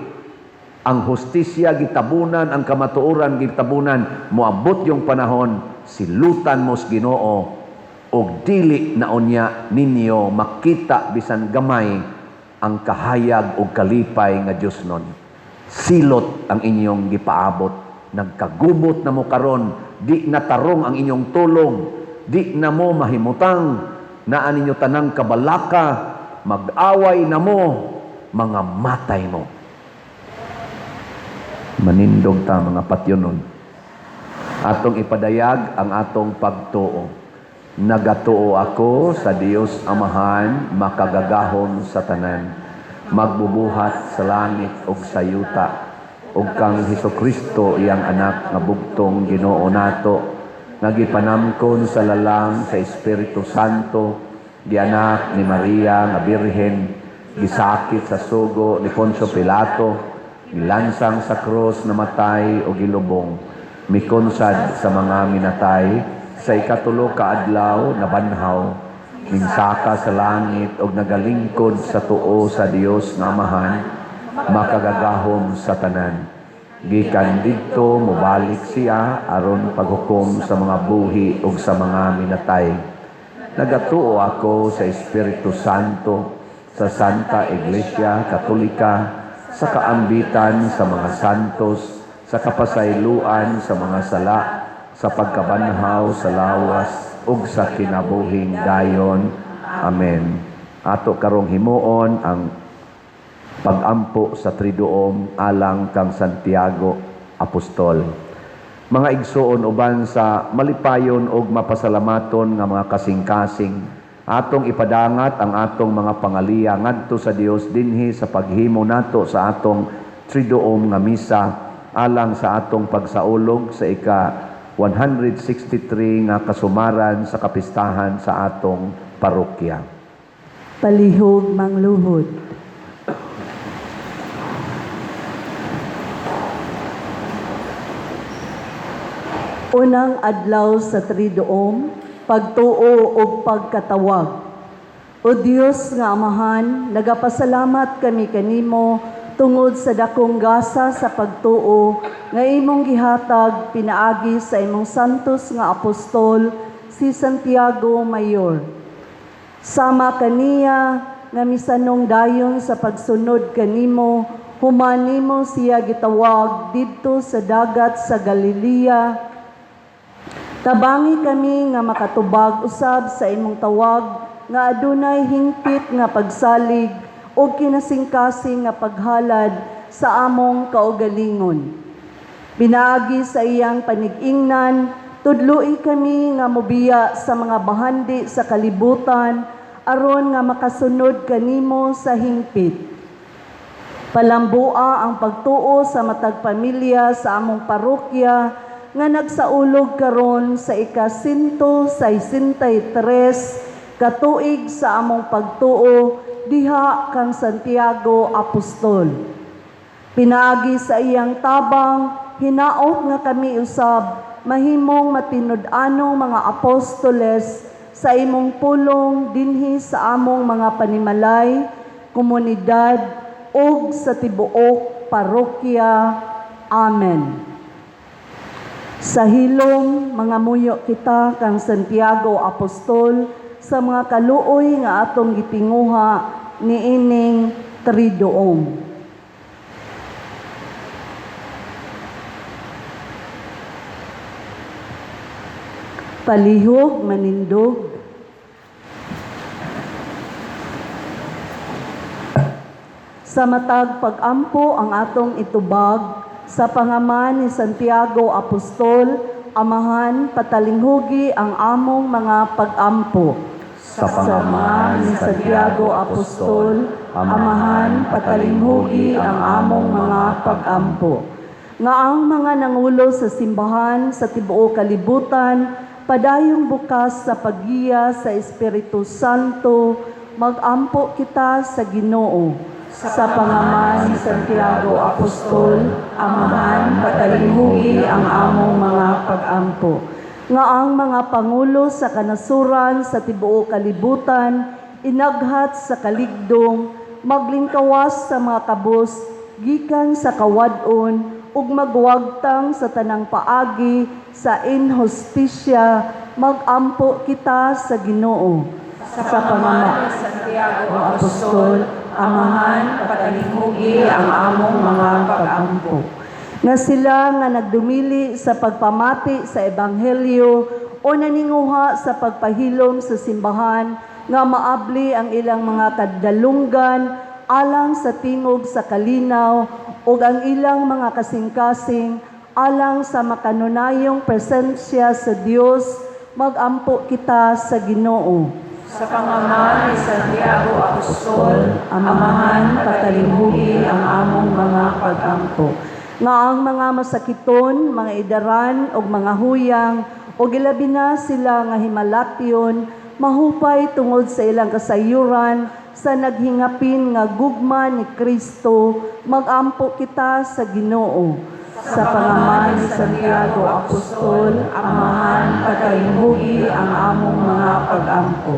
Ang hustisya gitabunan, ang kamatuoran gitabunan, moabot yung panahon, silutan mo sa Ginoo og dili na unya ninyo makita bisan gamay ang kahayag og kalipay nga Dios nun. Silot ang inyong gipaabot. Nagkagubot na mo karon, di na tarong ang inyong tulog, di na mo mahimutang, naa ninyo tanang kabalaka, mag-away na mo, mga matay mo. Manindog ta, mga patyonon. Atong ipadayag ang atong pagtuo. Nagatuo ako sa Dios Amahan, makagagahom sa tanan, magbubuhat sa langit ug sa yuta, ug kang Hesukristo, iyang anak nga bugtong Ginoo nato, nga gipanamkon sa lalang sa Espiritu Santo, gianak ni Maria nga Birhen, gisakit sa sugo ni Poncio Pilato, gilansang sa krus, namatay o gilubong, mikonsad sa mga minatay, sa ikatulo ka adlaw nabanhaw, minsaka sa langit og nagalingkod sa tuo sa Dios nga Amahan, makagagahom sa tanan. Gikan didto mobalik siya aron paghukom sa mga buhi ug sa mga minatay. Nagatuo ako sa Espiritu Santo, sa Santa Iglesia Katolika, sa kaambitan sa mga santos, sa kapasayloan sa mga sala, sa pagkabanhaw sa lawas ug sa kinabuhing dayon. Amen. Ato karong himuon ang pagampo sa Triduum alang kang Santiago Apostol. Mga igsoon, uban sa malipayon og mapasalamaton nga mga kasing-kasing, atong ipadangat ang atong mga pangaliya ngadto sa Dios dinhi sa paghimo nato sa atong Triduum nga misa alang sa atong pagsaulog sa ika 163 nga kasumaran sa kapistahan sa atong parokya. Palihog mangluhod. Unang adlaw sa Triduum, pagtuo ug pagkatawag. O Dios nga Amahan, nagapasalamat kami kanimo tungod sa dakong gasa sa pagtuo nga imong gihatag pinaagi sa imong santos nga apostol si Santiago Mayor. Sama kaniya nga misanong dayon sa pagsunod kanimo human nimo siya gitawag didto sa dagat sa Galilea. Tabangi kami nga makatubag usab sa imong tawag nga adunay hingpit nga pagsalig o kinasingkasing nga paghalad sa among kaugalingon. Pinaagi sa iyang panig-ingnan, tudloi kami nga mobiya sa mga bahandi sa kalibutan aron nga makasunod kanimo sa hingpit. Palambua ang pagtuo sa matag pamilya sa among parokya nga nagsaulog karon sa ika-163 katuig sa among pagtuo diha kang Santiago Apostol. Pinaagi sa iyang tabang, hinaot nga kami usab mahimong matinud-anong mga apostoles sa imong pulong dinhi sa among mga panimalay, komunidad ug sa tibuok parokya. Amen. Sa hilom, mga muyo kita kang Santiago Apostol sa mga kaluoy nga atong gitinguha niining Triduum. Palihog manindog. Sa matag pag-ampo ang atong itubag sa pangaman ni Santiago Apostol, Amahan, patalinghugi ang among mga pag-ampo. Sa pangaman ni Santiago Apostol, Amahan, patalinghugi ang among mga pag-ampo. Nga ang mga nangulo sa simbahan sa tibuok kalibutan, padayong bukas sa paggiya sa Espiritu Santo, mag-ampo kita sa Ginoo. Sa pangaman ni Santiago Apostol, Amahan, Patalimhugi ang among mga pag-ampo. Nga ang mga pangulo sa kanasuran sa tibuok kalibutan inaghat sa kaligdong, maglingkawas sa mga kabus gikan sa kawad-on ug magwagtang sa tanang paagi sa inhustisya, magampo kita sa Ginoo. Sa pangama ni Santiago Apostol, Amahan, patalimhugi ang among mga pag-ampo. Nga sila nga nagdumili sa pagpamati sa ebanghelyo o naninguha sa pagpahilom sa simbahan nga maabli ang ilang mga kadalunggan alang sa tingog sa kalinaw ug ang ilang mga kasing-kasing alang sa makanunayong presensya sa Dios, magampo kita sa Ginoo. Sa pangama ni Santiago Apostol, Amahan, patalimhugi ang among mga pag-ampo. Nga ang mga masakiton, mga idaran ug mga huyang ug ilabi na sila nga himalatyon mahupay tungod sa ilang kasayuran sa naghingapin nga gugma ni Kristo, magampo kita sa Ginoo. Sa pangama ni Santiago Apostol, Amahan, patalimhugi ang among mga pag-ampo.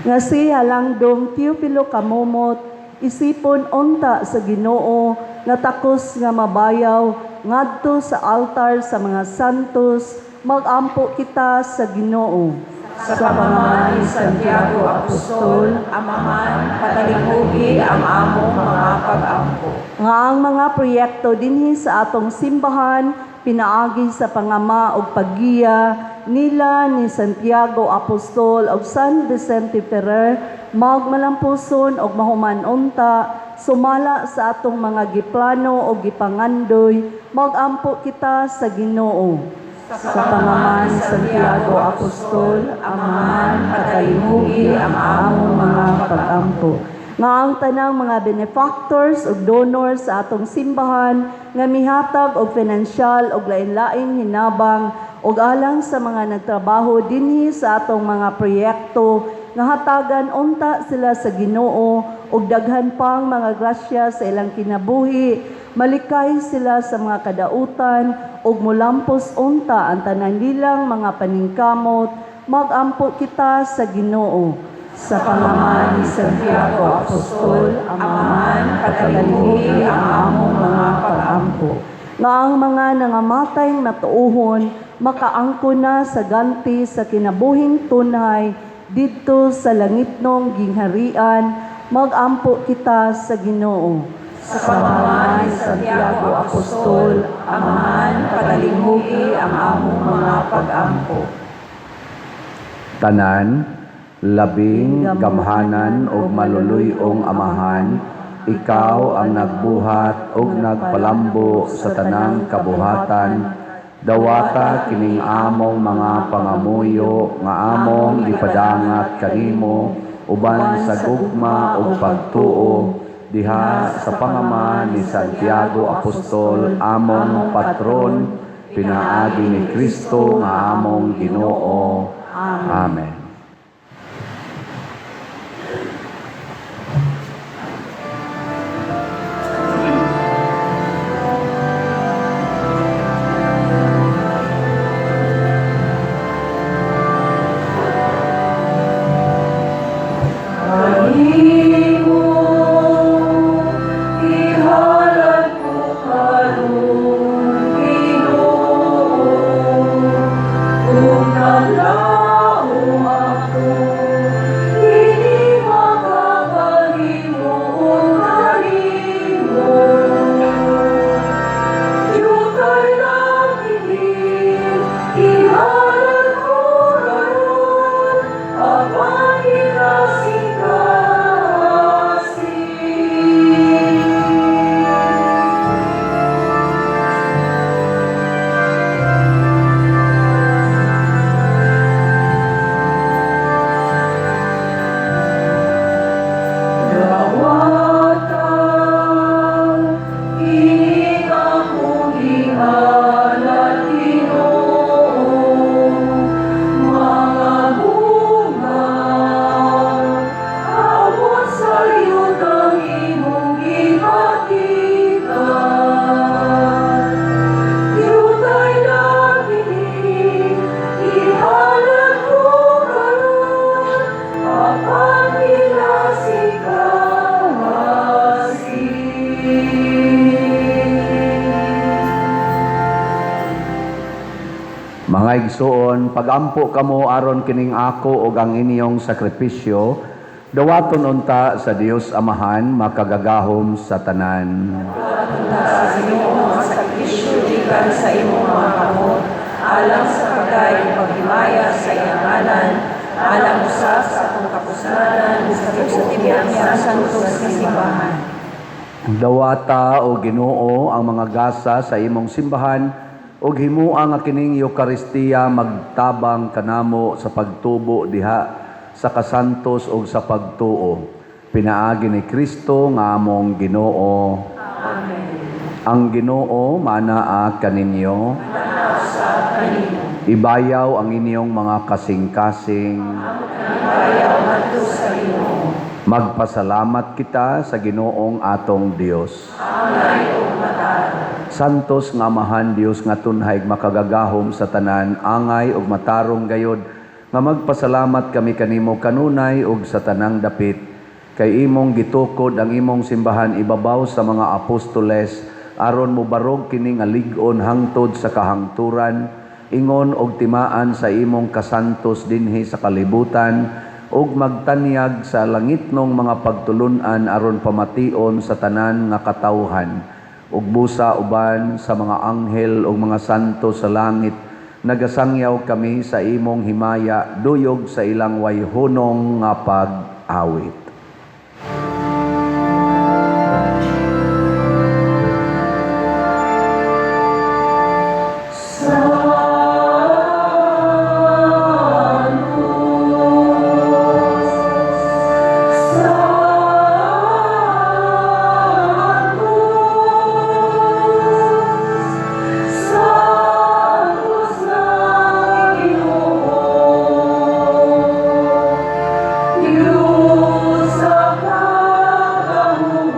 Nga si Halangdong Teofilo Kamomot isipon unta sa Ginoo nga takos nga mabayaw ngadto sa altar sa mga santos, magampo kita sa Ginoo. Sa pangama ni Santiago Apostol, Amahan, patalimhugi ang among mga pag-ampo. Nga ang mga proyekto dinhi sa atong simbahan pinaagi sa pangama og paggiya nila ni Santiago Apostol og San Vicente Ferrer magmalampuson og mahuman unta sumala sa atong mga giplano og gipangandoy, magampo kita sa Ginoo. Sa pangama ni Santiago Apostol, Amahan, patalimhugi ang among mga pag-ampo. Nga ang tanang mga benefactors ug donors sa atong simbahan nga mihatag og finansyal og lain-laing hinabang ug alang sa mga nagtrabaho dinhi sa atong mga proyekto nga hatagan unta sila sa Ginoo og daghan pang mga grasya sa ilang kinabuhi, malikay sila sa mga kadautan ug molampos unta ang tanan nilang mga paningkamot, magampo kita sa Ginoo. Sa pangama ni Santiago Apostol, Amahan, patalimhugi ang among mga pag-ampo. Nga ang mga nangamatay matuohon makaangko na sa ganti sa kinabuhing tunhay didto sa langitnong gingharian, magampo kita sa Ginoo. Sa pangama ni Santiago Apostol, Amahan, patalimhugi ang among mga pag-ampo. Tanan, labing gamhanan ug maluluy-ong Amahan, ikaw ang nagbuhat ug nagpalambo sa tanang kabuhatan. Dawata kining among mga pangamuyo nga among gipadangat kanimo uban sa gugma ug pagtuo diha sa pangama ni Santiago Apostol, among patron, pinaagi ni Kristo nga among Ginoo. Amen. Kanimo ihalad ko karon, Ginoo, ug nalaom. Mga igsoon, pagampo kamo aron kining ako ug ang inyong sakripisyo, dawaton unta sa Dios Amahan makagagahom sa tanan. Sa Ginoo ang sakripisyo gikan sa imong mga kamot, alang sa pagay ug paghimaya sa iyang ngalan, alang usab sa atong kapusnanan ug sa tibuok niyang santos nga simbahan. Dawata o Ginoo ang mga gasa sa imong simbahan ug himua nga kining Eukaristiya magtabang kanamo sa pagtubo diha sa kasantos ug sa pagtuo. Pinaagi ni Kristo nga among Ginoo. Amen. Ang Ginoo manaa kaninyo. Ibayaw ang inyong mga kasing-kasing. Ibayaw ngadto sa Ginoo. Magpasalamat kita sa Ginoong atong Dios. Angay ug matarong. Santos nga Amahan Dios nga tunhay makagagahom sa tanan, angay ug matarong gayod nga magpasalamat kami kanimo kanunay ug sa tanang dapit, kay imong gitukod ang imong simbahan ibabaw sa mga apostoles aron mobarog kini nga lig-on hangtod sa kahangturan, ingon og timaan sa imong kasantos dinhi sa kalibutan ug magtanyag sa langitnong mga pagtulun-an aron pamation sa tanan nga katawhan, ug busa uban sa mga anghel ug mga santo sa langit nagasangyaw kami sa imong himaya duyog sa ilang wayhunong nga pag-awit. Santos na Ginoo, Diyos sa kagahuman,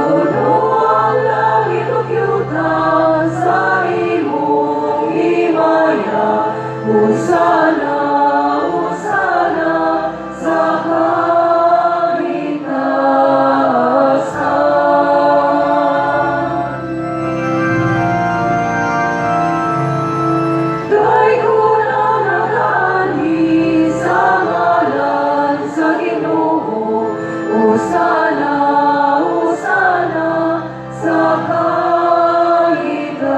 puno ang langit ug yuta sa imong himaya. Hosana, hosana sa kahitasan. Daygon ang nagaanhi sa ngalan sa Ginoo. Hosana, hosana sa kahitasan.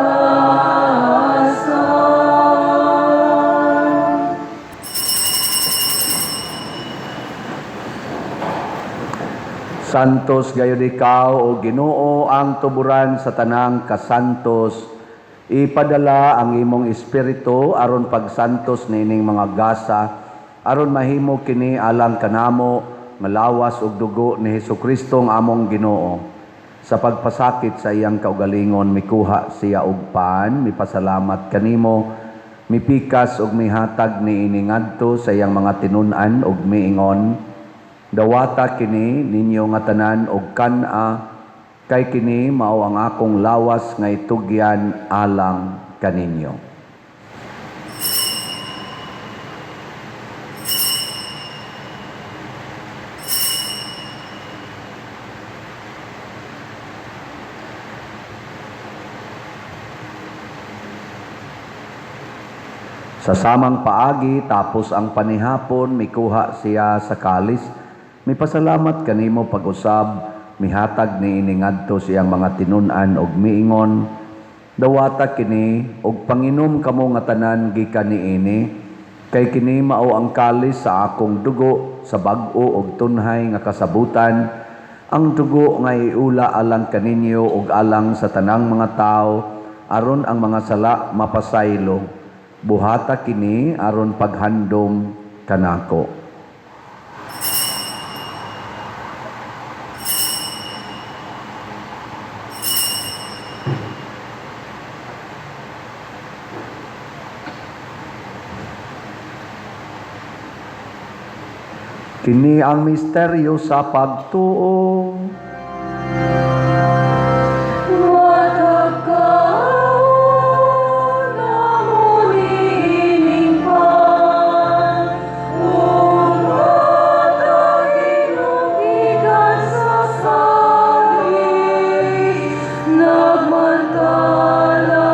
Santos gayud ikaw o Ginoo, ang tuburan sa tanang kasantos. Ipadala ang imong espiritu aron pagsantos niining mga gasa, aron mahimo kini alang kanamo nga lawas ug dugo ni Hesukristo ang among Ginoo. Sa pagpasakit sa iyang kaugalingon, mikuha siya og pan, mipasalamat kanimo, mipikas ug mihatag niini ngadto sa iyang mga tinun-an ug miingon: "Dawata kini ninyo nga tanan og kan-a, kay kini mao ang akong lawas nga itugyan alang kaninyo." Sa samang paagi, tapos ang panihapon, mikuha siya sa kalis, mipasalamat kanimo pag-usab, mihatag niini ngadto sa iyang mga tinun-an og miingon: "Dawata kini og panginom kamo nga tanan gikan niini, kay kini mao ang kalis sa akong dugo sa bag-o og tunhay nga kasabutan, ang dugo nga iula alang kaninyo ug alang sa tanang mga tawo aron ang mga sala mapasaylo. Buhata kini aron paghandom kanako." Kini ang misteryo sa pagtuo. Matag kaon namo niining pan, ug matag inom gikan sa kalis, nagmantala.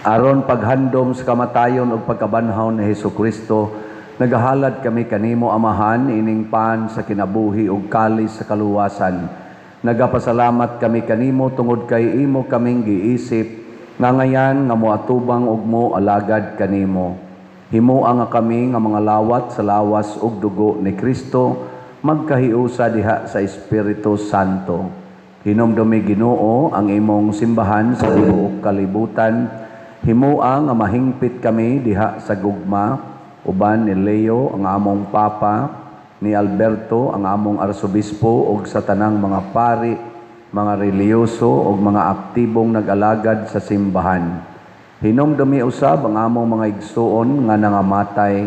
Aron paghandom sa kamatayon ug pagkabanhaw ni Hesus Kristo, nagahalad kami kanimo, Amahan, ining pan sa kinabuhi ug kalis sa kaluwasan. Nagapasalamat kami kanimo tungod kay imo kaming giisip nga ngayan nga moatubang ug mo alagad kanimo. Himoa nga kami nga mga lawat sa lawas ug dugo ni Kristo magkahiusa diha sa Espiritu Santo. Hinumdumi, Ginoo, ang imong simbahan sa tibuok kalibutan. Himoa nga mahingpit kami diha sa gugma uban ni Leo ang among Papa, ni Alberto ang among arsobispo ug sa tanang mga pari, mga relihiyoso ug mga aktibong nag-alagad sa simbahan. Hinumdumi usab ang among mga igsuon nga nangamatay.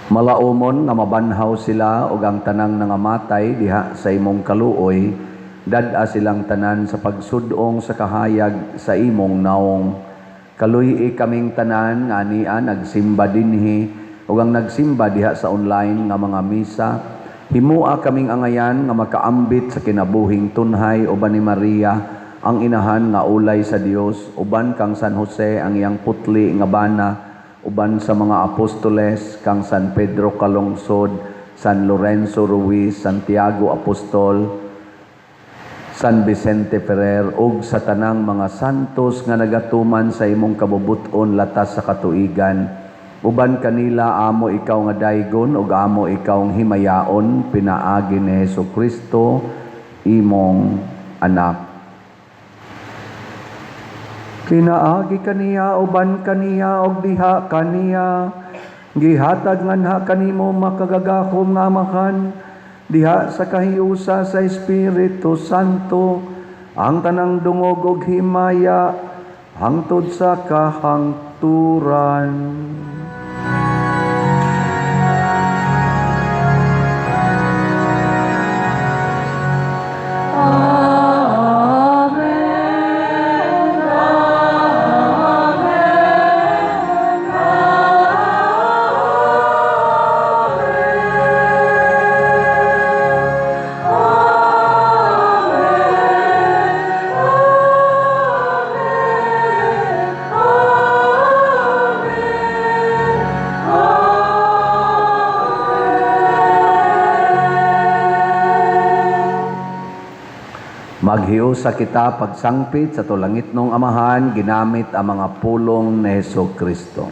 Malaumon nga mabanhaw sila ug ang tanang nangamatay diha sa imong kaluoy, dad-a silang tanan sa pagsudong sa kahayag sa imong naong. Kaluy-i kaming tanan nga ania nagsimba dinhi ug ang nagsimba diha sa online nga mga misa. Himoa kaming angayan nga makaambit sa kinabuhing tunhay uban ni Maria ang inahan nga ulay sa Dios, uban kang San Jose ang iyang putli nga bana, uban sa mga apostoles, kang San Pedro Calungsod, San Lorenzo Ruiz, Santiago Apostol, San Vicente Ferrer ug sa tanang mga santos nga nagatuman sa imong kabubut-on latas sa katuigan. Uban kanila amo ikaw nga daygon ug amo ikaw himayaon pinaagi ni Hesus Kristo, imong anak. Pinaagi kaniya, uban kaniya ug diha kaniya, gihatag nganha kanimo, makagagahom nga Amahan, diha sa kahiusa sa Espiritu Santo, ang tanang dungog ug himaya hangtod sa kahangturan. Maghiusa kita pagsangpit sa atong langitnong Amahan ginamit ang mga pulong ni Hesus Kristo.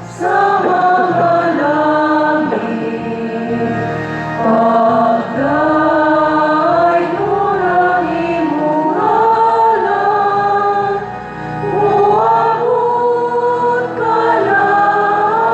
Sa mga langit, pagdaygon ang imong ngalan, muabot kalainan,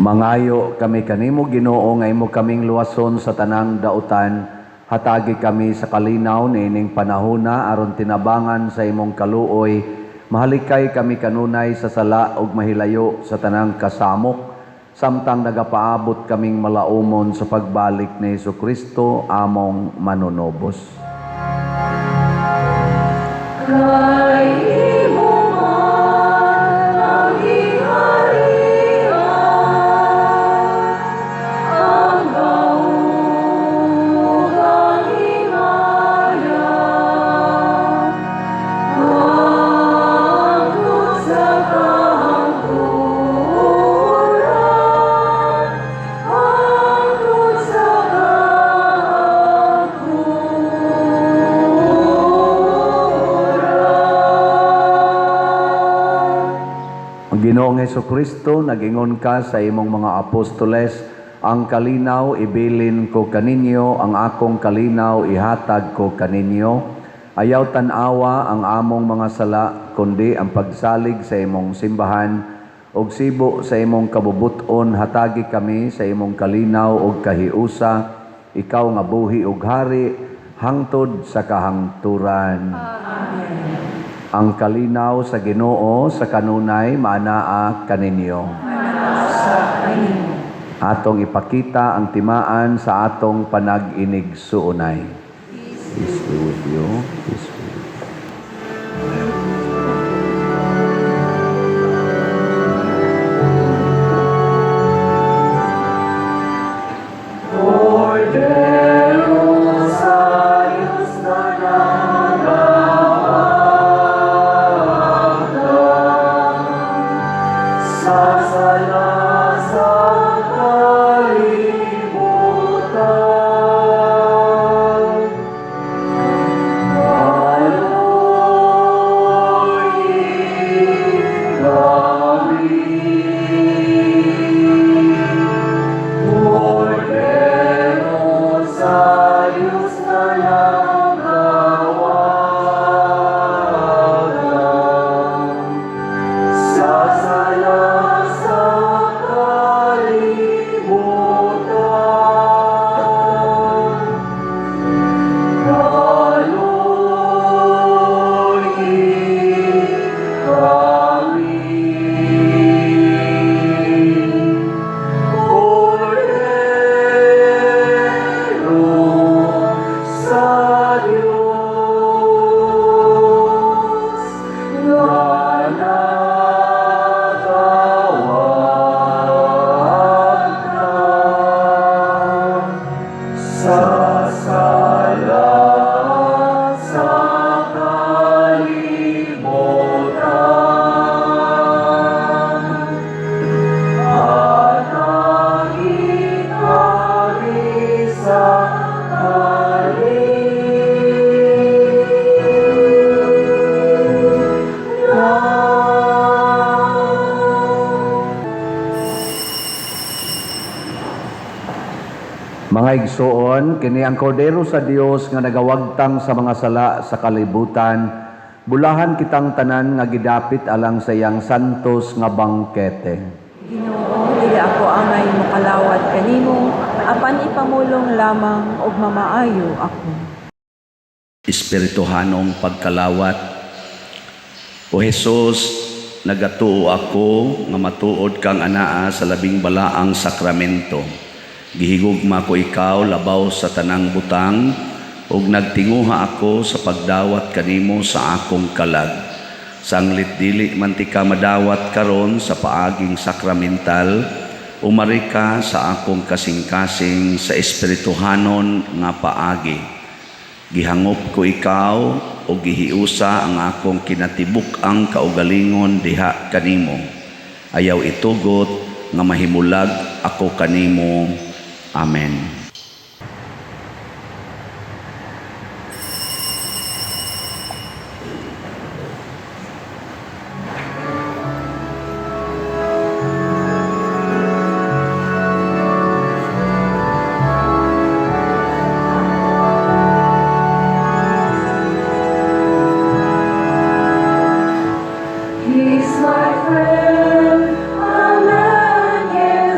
Mangayo kami kanimo, Ginoo, nga imo kaming luwason sa tanang dautan. Hatagi kami sa kalinaw niining panahona aron tinabangan sa imong kaluoy. Mahalikay kami kanunay sa sala ug mahilayo sa tanang kasamok samtang nagapaabot kaming malaumon sa pagbalik ni Kristo among manunobos. Kay imo man ang gingharian, ang gahom ug ang himaya, hangtod sa kahangturan, hangtod sa kahangturan. Ang Ginoong Kristo, nagingon ka sa imong mga apostoles, "Ang kalinaw ibilin ko kaninyo, ang akong kalinaw ihatag ko kaninyo." Ayaw tan-awa ang among mga sala, kundi ang pagsalig sa imong simbahan, ug sibo sa imong kabubuton, hatagi kami sa imong kalinaw ug kahiusa, ikaw nga buhi ug hari hangtod sa kahangturan. Ang kalinaw sa Ginoo sa kanunay maanaa kaninyo. Atong ipakita ang timaan sa atong panag-inigsuonay. Peace be with you. Peace be with you. Sa sala sa kalibutan. Kaloy kami. Kordero sa Diyos na nagawagan sa sala sa kalibutan. Kaloy kami. Kordero sa Diyos nga nagawagtan sa sala sa kalibutan. Hatagi kami sa kalinaw. Mga igsoon, kini ang kordero sa Dios nga nagawagtang sa mga sala sa kalibutan. Bulahan kitang tanan nga gidapit alang sa iyang santos nga bangkete. Ginoo, dili ako angay mokalawat kanimo, apan ipamulong lamang ug mamaayo ako. Espirituhanong pagkalawat. O Jesus, nagatuo ako nga matuod kang anaa sa labing balaang sakramento. Gihigugma ko ikaw labaw sa tanang butang ug nagtinguha ako sa pagdawat kanimo sa akong kalag. Sanglit dili man tika madawat karon sa paaging sakramental, umari ka sa akong kasing-kasing sa espirituhanon nga paagi. Gihangop ko ikaw o gihiusa ang akong kinatibuk-ang kaugalingon diha kanimo. Ayaw itugot nga mahimulag ako kanimo. Amen. He's my friend, a man in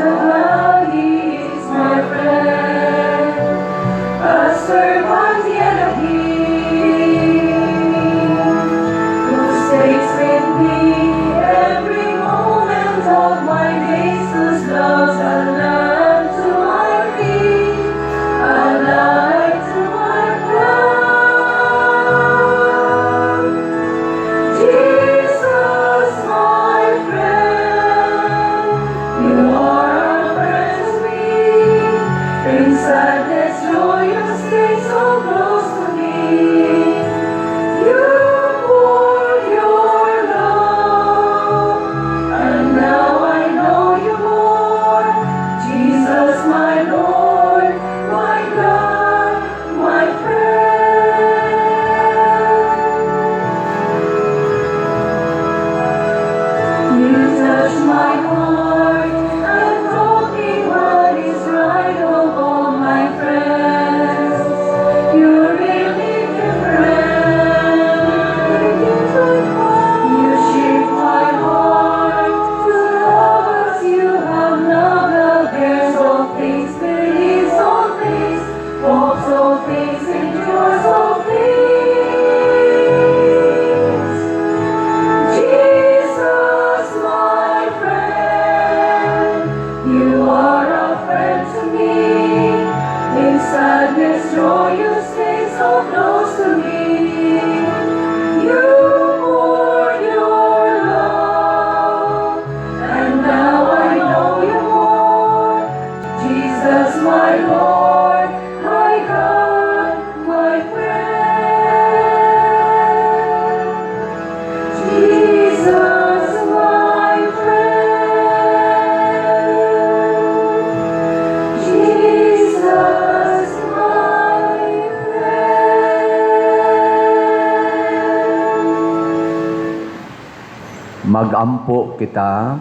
Ampo kita.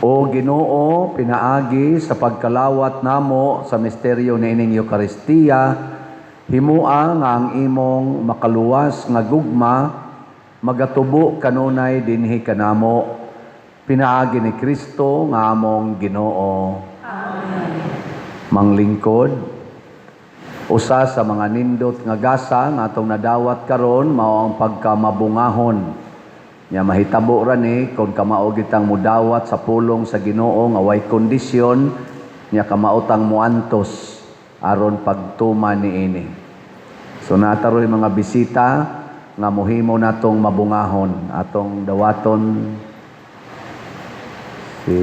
O Ginoo, pinaagi sa pagkalawat namo sa misteryo niining Eukaristiya, himua nga ang imong makaluwas nga gugma magatubo kanunay dinhi kanamo, pinaagi ni Kristo nga among Ginoo. Amen. Manglingkod, usa sa mga nindot nga gasa nga atong nadawat karon mao ang pagkamabungahon. Nya mahitabo ra ni kon kamao gitang mudawat sa pulong sa Ginoo nga way kondisyon, nya kamao tang muantos aron pagtuman niini. So nataroy mga bisita nga mohimo natong mabungahon atong dawaton si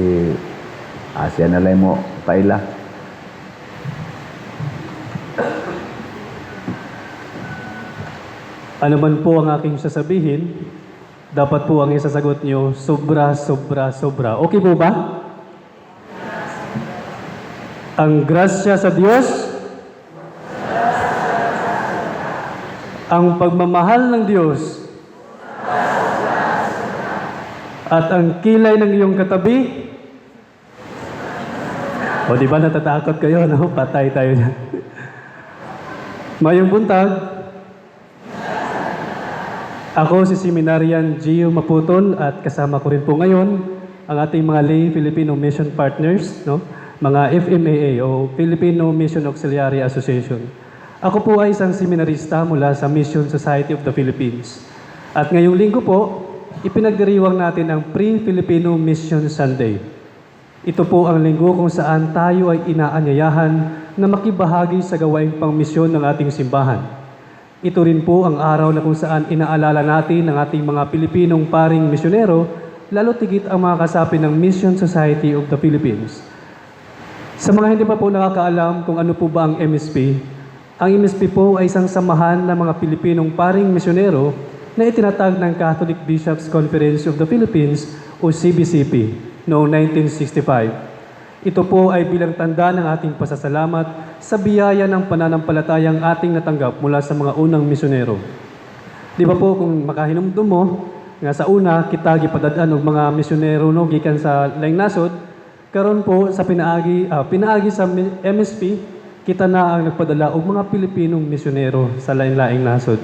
Asya na lang mo paila. Ano man po ang aking sasabihin, dapat po ang isasagot niyo, sobra, sobra, sobra. Okay po ba? Ang grasya sa Diyos, ang pagmamahal ng Diyos, at ang kilay ng iyong katabi. O di ba natatakot kayo, no? Patay tayo dyan. Mayong buntag, ako si Seminarian Gio Maputol at kasama ko rin po ngayon ang ating mga lay Filipino Mission Partners, no? Mga FMAA o Filipino Mission Auxiliary Association. Ako po ay isang seminarista mula sa Mission Society of the Philippines. At ngayong linggo po, ipinagdiriwang natin ang Pre-Filipino Mission Sunday. Ito po ang linggo kung saan tayo ay inaanyayahan na makibahagi sa gawaing pangmisyon ng ating simbahan. Ito rin po ang araw na kung saan inaalala natin ang ating mga Pilipinong paring misyonero, lalo tigit ang mga kasapi ng Mission Society of the Philippines. Sa mga hindi pa po nakakaalam kung ano po ba ang MSP, ang MSP po ay isang samahan ng mga Pilipinong paring misyonero na itinatag ng Catholic Bishops Conference of the Philippines o CBCP noong 1965. Ito po ay bilang tanda ng ating pasasalamat sa biyaya ng pananampalatayang ating natanggap mula sa mga unang misyonero. Di ba po kung makahinumdum mo, nga sa una kita gipadad-an og mga misyonero, no, gikan sa laing nasod, karon po sa pinaagi sa MSP kita na ang nagpadala og mga Pilipinong misyonero sa lain-laing nasod.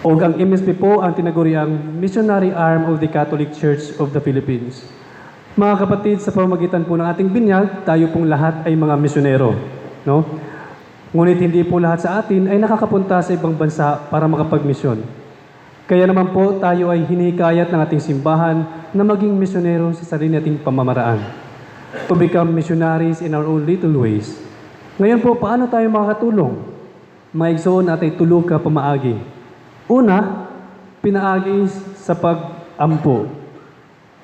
Og ang MSP po ang tinaguriang missionary arm of the Catholic Church of the Philippines. Mga kapatid, sa pamamagitan po ng ating binyag, tayo pong lahat ay mga misyonero, no? Ngunit hindi po lahat sa atin ay nakakapunta sa ibang bansa para makapagmisyon. Kaya naman po tayo ay hinihikayat ng ating simbahan na maging misyonero sa sarili nating pamamaraan. To become missionaries in our own little ways. Ngayon po, paano tayo makakatulong? Maigsoon natin tulo ka pamaagi. Una, pinaagi sa pag-ampo.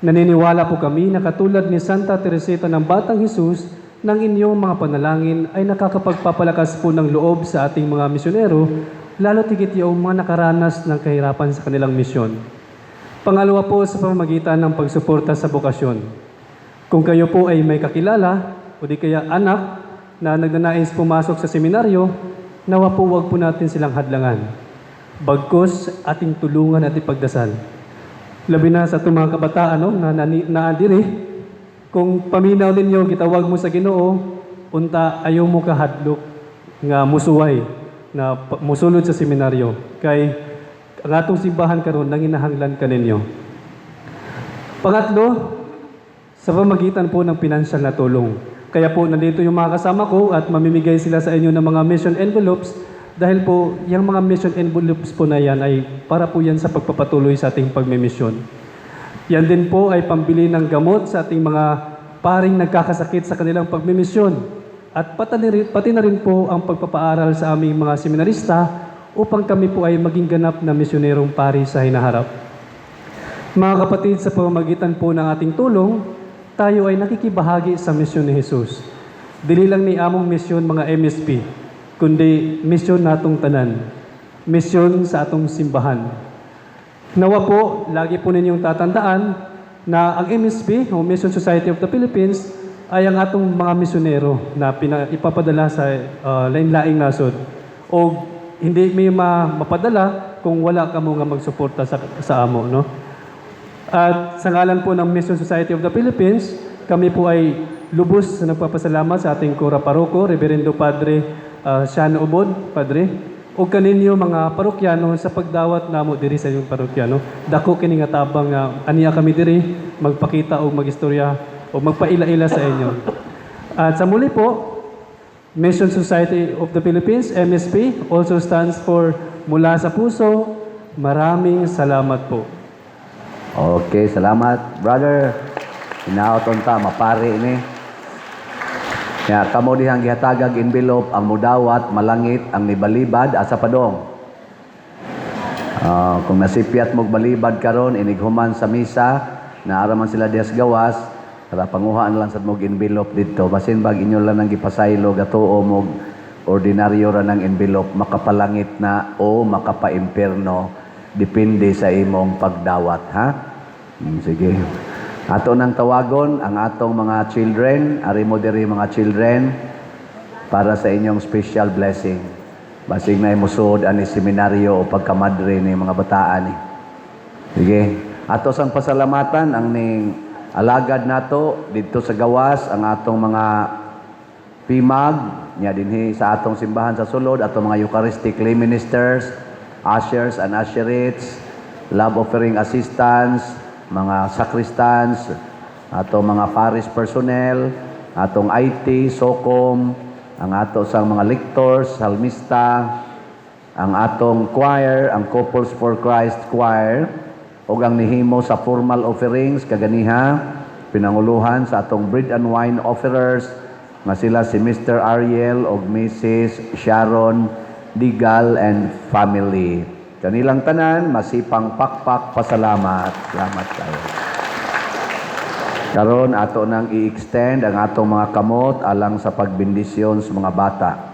Naniniwala po kami na katulad ni Santa Teresita ng Batang Jesus, ng inyong mga panalangin ay nakakapagpapalakas po ng loob sa ating mga misyonero, lalo tigit yung mga nakaranas ng kahirapan sa kanilang misyon. Pangalawa po, sa pamamagitan ng pagsuporta sa bokasyon. Kung kayo po ay may kakilala o di kaya anak na nagnanais pumasok sa seminaryo, nawa po wag po natin silang hadlangan. Bagkus ating tulungan at ipagdasal. Labi na sa itong mga kabataan, no, na naadiri, kung paminaw ninyo, gitawag mo sa Ginoo, unta ayaw mo kahadlok nga musuway, na musulod sa seminaryo. Kay ang atong simbahan karon nanginahanglan kaninyo. Pangatlo, sa pamagitan po ng pinansyal na tulong. Kaya po nandito yung mga kasama ko at mamimigay sila sa inyo ng mga mission envelopes dahil po yung mga mission envelopes po na yan ay para po yan sa pagpapatuloy sa ating pagmimisyon. Yan din po ay pambili ng gamot sa ating mga paring nagkakasakit sa kanilang pagmimisyon. At pati na rin po ang pagpapaaral sa aming mga seminarista upang kami po ay maging ganap na misyonerong pari sa hinaharap. Mga kapatid, sa pamamagitan po ng ating tulong, tayo ay nakikibahagi sa misyon ni Jesus. Dili lang ni among misyon mga MSP, kundi misyon natong tanan. Misyon sa atong simbahan. Nawa po, lagi po ninyong tatandaan na ang MSP o Mission Society of the Philippines ay ang atong mga misyonero na ipapadala sa lain-laing nasod. O Hindi mi mapadala kung wala kamo nga magsuporta sa amo, no? At sa ngalan po ng Mission Society of the Philippines, kami po ay lubos na nagpapasalamat sa ating Kura Paroko, Reverendo Padre Sean Ubod, Padre, o kaninyo mga parokyano sa pagdawat namo diri sa inyong parokyano. Dako kini nga tabang nga aniya kami diri magpakita o magistorya o magpaila-ila sa inyo. At sa muli po, Mission Society of the Philippines, MSP, also stands for Mula sa Puso. Maraming salamat po. Okay, salamat, brother. Hinaot unta mapari ni. Ya, kamo dihang gihatagag envelope ang mudawat malangit ang nibalibad asa padong. Ah, kung nasipyat mo balibad karon inighuman sa misa, naara man sila diha sa gawas, para panguhaan lang sad mog envelope didto. Basin bag inyo lang ang gipasaylo gatuo mo ordinaryo ra ng envelope, makapalangit na o makapaimpierno, depende sa imong pagdawat, ha? Sige. Ato nang tawagon ang atong mga children, ari mo diri mga children, para sa inyong special blessing. Basig na musuod ani seminaryo o pagkamadre ni mga bataan ni. Sige. Ato sang pasalamatan ang ning alagad nato didto sa gawas, ang atong mga pimag nya dinhi sa atong simbahan sa sulod, atong mga Eucharistic lay ministers, ushers and usherettes, love offering assistants, mga sacristans, atong mga parish personnel, atong IT, SOCOM, ang ato sang mga lectors, salmista, ang atong choir, ang Couples for Christ Choir, ug ang nihimo sa formal offerings kaganiha, pinanguluhan sa atong bread and wine offerers nga sila si Mr. Ariel ug Mrs. Sharon Digal and family. Kanilang tanan, masipang pakpak, pasalamat. Salamat kayo. Karon ato nang i-extend ang atong mga kamot alang sa pagbendisyon sa mga bata.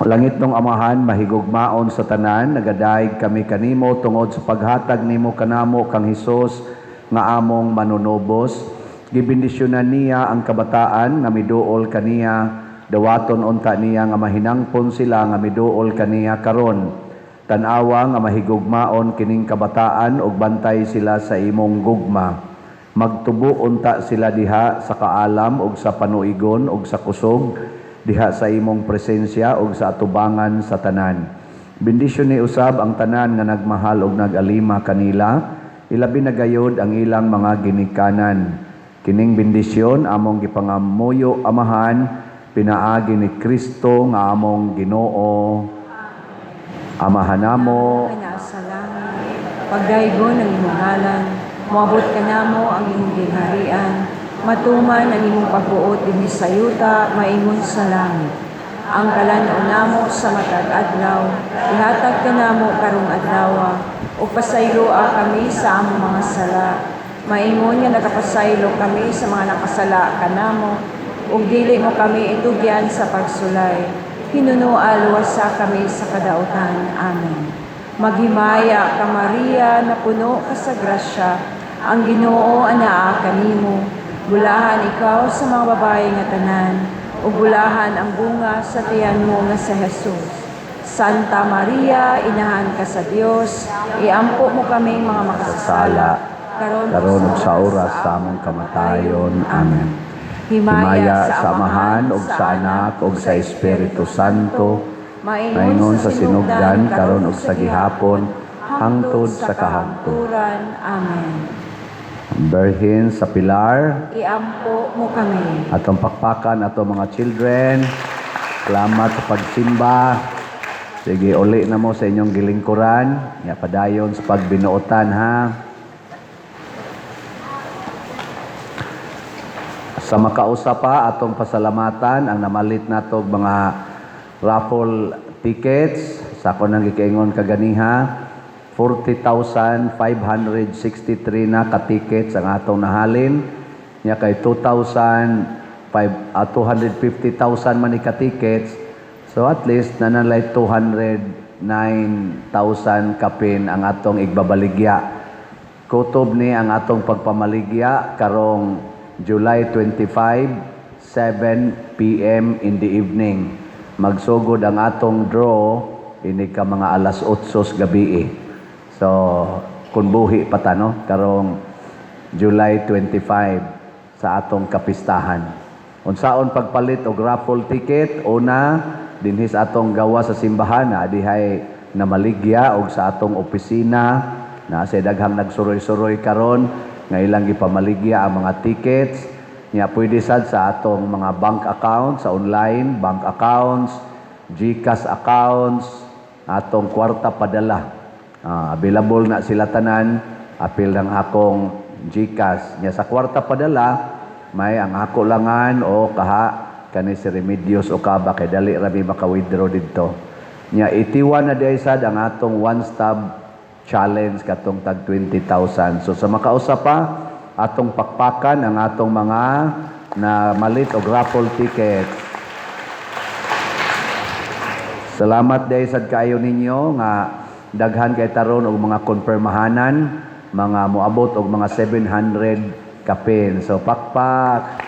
Langitnong Amahan, mahigugmaon sa tanan, nagadayeg kami kanimo tungod sa paghatag nimo kanamo kang Hesus nga among manunubos. Gibendisyonan niya ang kabataan nga miduol kaniya, dawaton unta niya nga mahinangpon sila nga miduol kaniya karon. Tan-awa nga mahigugmaon kining kabataan ug bantay sila sa imong gugma. Magtubo unta sila diha sa kaalam ug sa panuigon ug sa kusog diha sa imong presensya ug sa atubangan sa tanan. Bendisyon ni usab ang tanan nga nagmahal ug nagalima kanila, ilabi na gayod ang ilang mga ginikanan. Kining bendisyon among gipangamuyo, Amahan, pinaagi ni Kristo nga among Ginoo. Amahan namo nga naa sa langit, pagdaygon ang imong ngalan, moabot kanamo ang imong gingharian, matuman ang imong pagbuot dinhi sa yuta maingon sa langit. Ang kalan-on namo sa matag adlaw, ihatag kanamo karong adlaw, ug pasayloa kami sa among mga sala, maingon nga nakapasaylo kami sa mga nakasala kanamo, ug dili mo kami itugyan sa pagsulay. Hinunoa luwasa kami sa kadautan. Amen. Maghimaya ka, Maria, napuno ka sa grasya, ang Ginoo anaa kanimo. Bulahan ikaw sa mga babae nga tanan, ug bulahan ang bunga sa tiyan mo nga si Jesus. Santa Maria, inahan ka sa Dios, iampo mo kaming mga makasasala, karon karon ug sa oras sa among kamatayon. Amen. Himaya sa Amahan ug sa Anak ug sa Espiritu Santo, maingon sa sinugdan, karon ug sa gihapon, hangtod sa kahangturan. Amen. Birhen sa Pilar, Iampo mo kami. Atong pakpakan atong mga children. Salamat sa pagsimba. Sige, uli na mo sa inyong gilingkuran. Ya, padayon sa pagbinuotan, ha. Sa makausa pa, atong pasalamatan ang namalit nato og mga raffle tickets. Sa ako nang gikiingon kaganiha, 40,563 na ka-tickets ang atong nahalin. Nya kay 250,000 man ni ka-tickets. So at least nanalay 209,000 kapin ang atong igbabaligya. Kutob ni ang atong pagpamaligya karong July 25, 7 p.m. in the evening. Magsugod ang atong draw Ini ka mga alas 8 sa gabi eh. So, kung buhi pa ta, no? Karong July 25 sa atong kapistahan. Unsaon pagpalit og raffle ticket? Una, dinhi sa atong gawa sa simbahan na dihay na maligya og sa atong opisina na sa daghang nagsuroy-suroy karon nga ilang gipamaligya ang mga tickets. Nya pwede sad sa atong mga bank accounts, sa online bank accounts, GCash accounts, atong Kwarta Padala. Available na sila tanan, apil ng akong GCash. Nya sa Kwarta Padala, may ang ako langan o kaha kani si Remedios o kaba kay dali ra mi maka-withdraw didto. Nya itiwan na diay sad ang atong one stop challenge katong tag 20,000. So sa makausa pa, atong pakpakan ang atong mga na malit og raffle tickets. Salamat diay sad kaayo ninyo nga daghan kay taron og mga konfirmahanan, mga moabot og mga 700 kapin. So pakpak.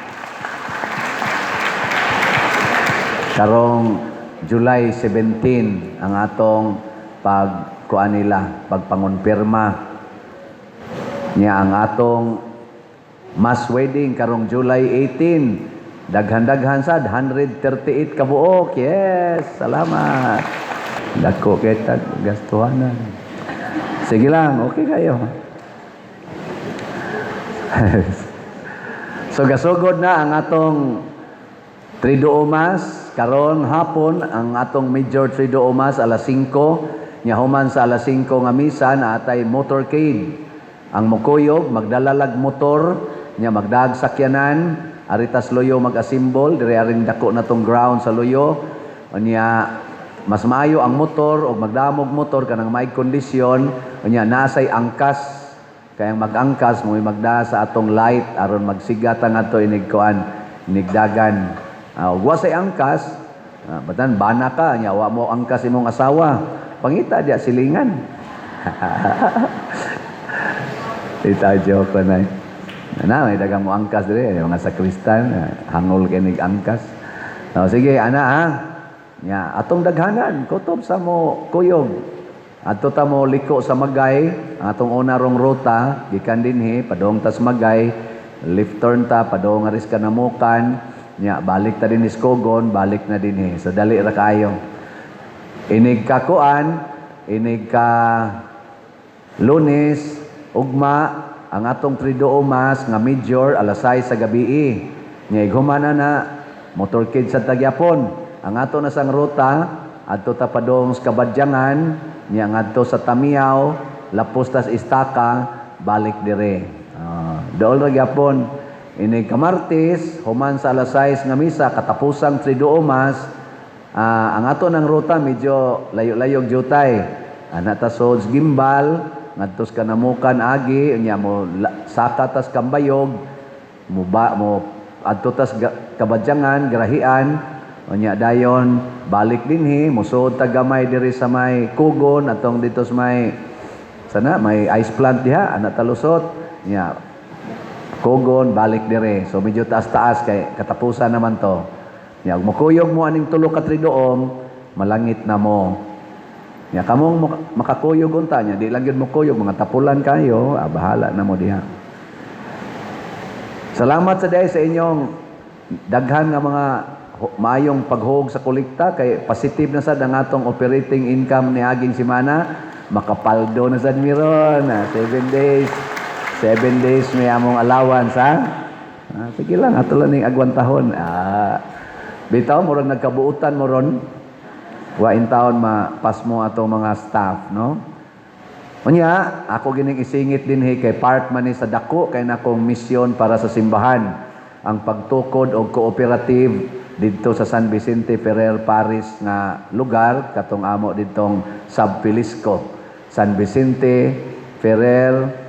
Karong July 17 ang atong pagkuan nila, pagpangonpirma. Nya ang atong mass wedding karong July 18. Daghan-daghan sad 138 kabuok. Yes, salamat. Dako kay tag gastuhanan. Sige lang, okay kayo. So gasugod na ang atong Triduo Mass karon hapon, ang atong major Triduo Mass alas 5. Nya human sa alas 5 nga misa na atay motorcade. Ang mukuyog magdalalag motor, nya magdag sakyanan aritas Luyo mag-asimbol dire aring dako na tong ground sa Luyo. Unya mas maayo ang motor og magdamog motor kanang may kondisyon, unya nasay angkas kay ang mag-angkas mo magda sa atong light aron magsigata ngadto inig kuan inigdagan. Ug wa say angkas, batan bana ka nya wa mo angkas imong asawa, pangita diya silingan. Ita joke na. Na may dagang mo angkas dire mga sakristan, hangol kay nig angkas. Oh, sige ana ha. Nya atong daghanan kutob sa mo kuyog. Adto ta mo liko sa Magay, ang atong una rong ruta gikan dinhi padung tas Magay, left turn ta padung aris Kanamukan, nya balik ta dinhi Kogon, balik na dinhi. So dali ra kayo. Inig ka kuan, inig ka Lunes, ugma, ang atong Triduo Mass nga major alas 6 sa gabi. Nya ighuman na na motorcade sa Tagyapon. Ang ato na sang ruta adto ta padung sa Kabadyangan, nya ngadto sa Tamiaw, lapos tas Istaka, balik dire. Dool ra gyapon. Inig ka Martes, human sa alas 6 nga misa katapusang Triduo Mass, ang ato ng ruta medyo layo-layo jutay. Ana ta sods Gimbal, ngadto sa Kanamukan agi, unya mo saka tas Kambayog, mo ba mo adto tas Kabadyangan, Grahian, unya dayon balik dinhi, mosuod ta gamay diri sa may Kugon atong dito sa may sana may ice plant diha, ana talusot, nya Kugon balik dire. So medyo taas-taas kay katapusan naman to. Nya ug mokuyog mo aning tulo ka Triduom, malangit na mo. Nya kamong makakuyog unta nya, di lang gyud mokuyog, mga tapulan kayo, bahala na mo diha. Salamat sa diay sa inyong daghan nga mga maayong paghog sa kolekta kay positive na sad ang atong operating income niaging semana, makapaldo na sad miron. 7 days. 7 days may among allowance ha. Sige lang, ato lang ning agwantahon. Bitaw murag nagkabuutan mo ron. Wa in taon mapas mo atong mga staff, no? Unya, ako gining isingit dinhi kay part man ni sa dako kay nakong misyon para sa simbahan ang pagtukod og cooperative didto sa San Vicente Ferrer Parish nga lugar katong amo didtong Sub-Pilisco. San Vicente Ferrer,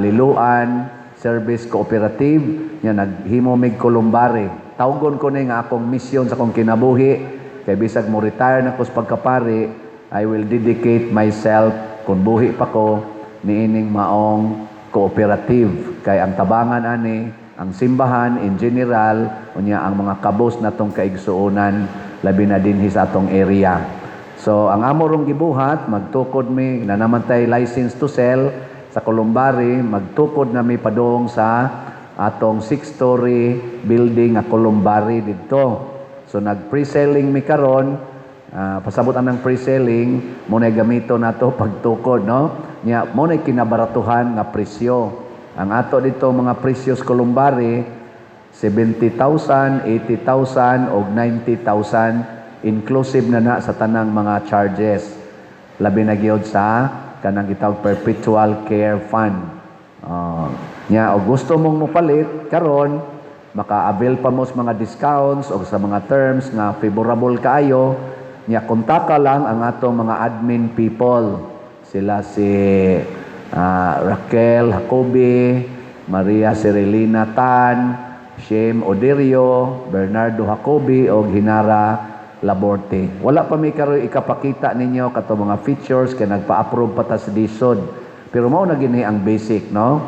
Liloan Service Cooperative nya naghimo mig Columbari. Tawgon ko ni nga akong misyon sa akong kinabuhi kay bisag mo retire na ko sa pagkapari, I will dedicate myself kung buhi pa ko niining maong cooperative kay ang tabangan ani ang simbahan in general, unya ang mga kabos natong kaigsuonan labi na dinhi sa atong area. So ang amo rong gibuhat, magtukod mi na naman tay license to sell sa columbary, magtukod na mi padung sa atong six-story building nga columbary didto. So nag pre-selling mi karon, pasabot ang pre-selling mo na gamito nato pagtukod, no? Nya mo na kinabaratuhan nga presyo. Ang ato dito mga presyo sa columbary, 70,000, 80,000 og 90,000, inclusive na na sa tanang mga charges. Labi na gyud sa kanang gitawag perpetual care fund. Nya og gusto mong mopalit karon, maka-avail pa mo sa mga discounts o sa mga terms nga favorable kaayo. Nya kontaka lang ang atong mga admin people. Sila si Raquel Jacobi, Maria Serelina Tan, Shem Oderio, Bernardo Jacobi og Hinara Laborte. Wala pa mi karon ikapakita ninyo kato mga features kay nagpa-approve pa ta sa DHSUD. Pero mao na gini ang basic, no?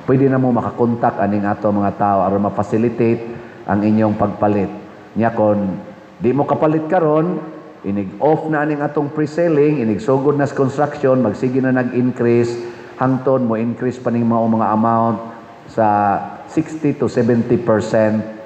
Pwede na mo makakontak aning ato mga tao aron ma-facilitate ang inyong pagpalit. Nya kon di mo kapalit karon, inig off na aning atong pre-selling, inig sugod na sa construction, magsige na nag-increase hangton mo increase pa ning mga amount sa 60 to 70%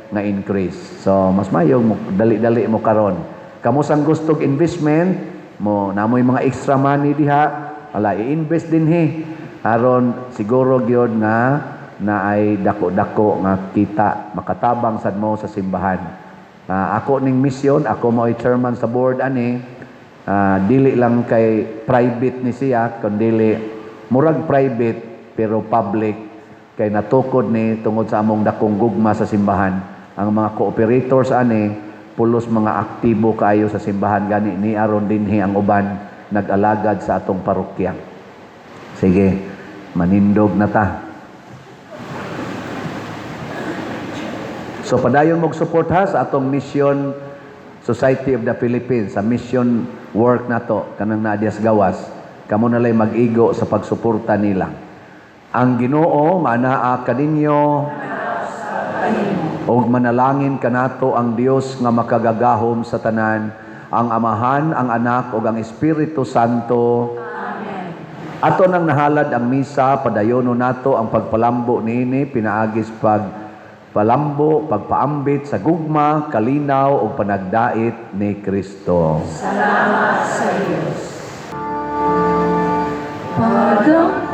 nga increase. So mas mayo mo dali-dali mo karon. Kamo sang gustog investment mo, namoy mga extra money diha, ala, i-invest dinhi aron siguro gyud nga naay dako-dako nga kita, makatabang sad mo sa simbahan. Ako ning mission, ako mo'y chairman sa board ani. Dili lang kay private ni siya, kundi murag private pero public kay natukod ni tungod sa among dakong gugma sa simbahan. Ang mga cooperators ani pulos mga aktibo kaayo sa simbahan, gani ni aron dinhi ang uban nag-alagad sa atong parokya. Sige, manindog na ta. So padayon mog support ha sa atong Mission Society of the Philippines, sa mission work nato kanang naa diya sa gawas. Kamo na lay mag-igo sa pagsuporta nila. Ang Ginoo manaa kaninyo og manalangin kanato ang Dios nga makagagahom sa tanan, ang Amahan, ang Anak ug ang Espiritu Santo. Ato nang nahalad ang misa, padayono nato ang pagpalambo niini pinaagis pag palambo, pagpaambit sa gugma, kalinaw ug panagdait ni Kristo. Salamat sa Diyos. Pagam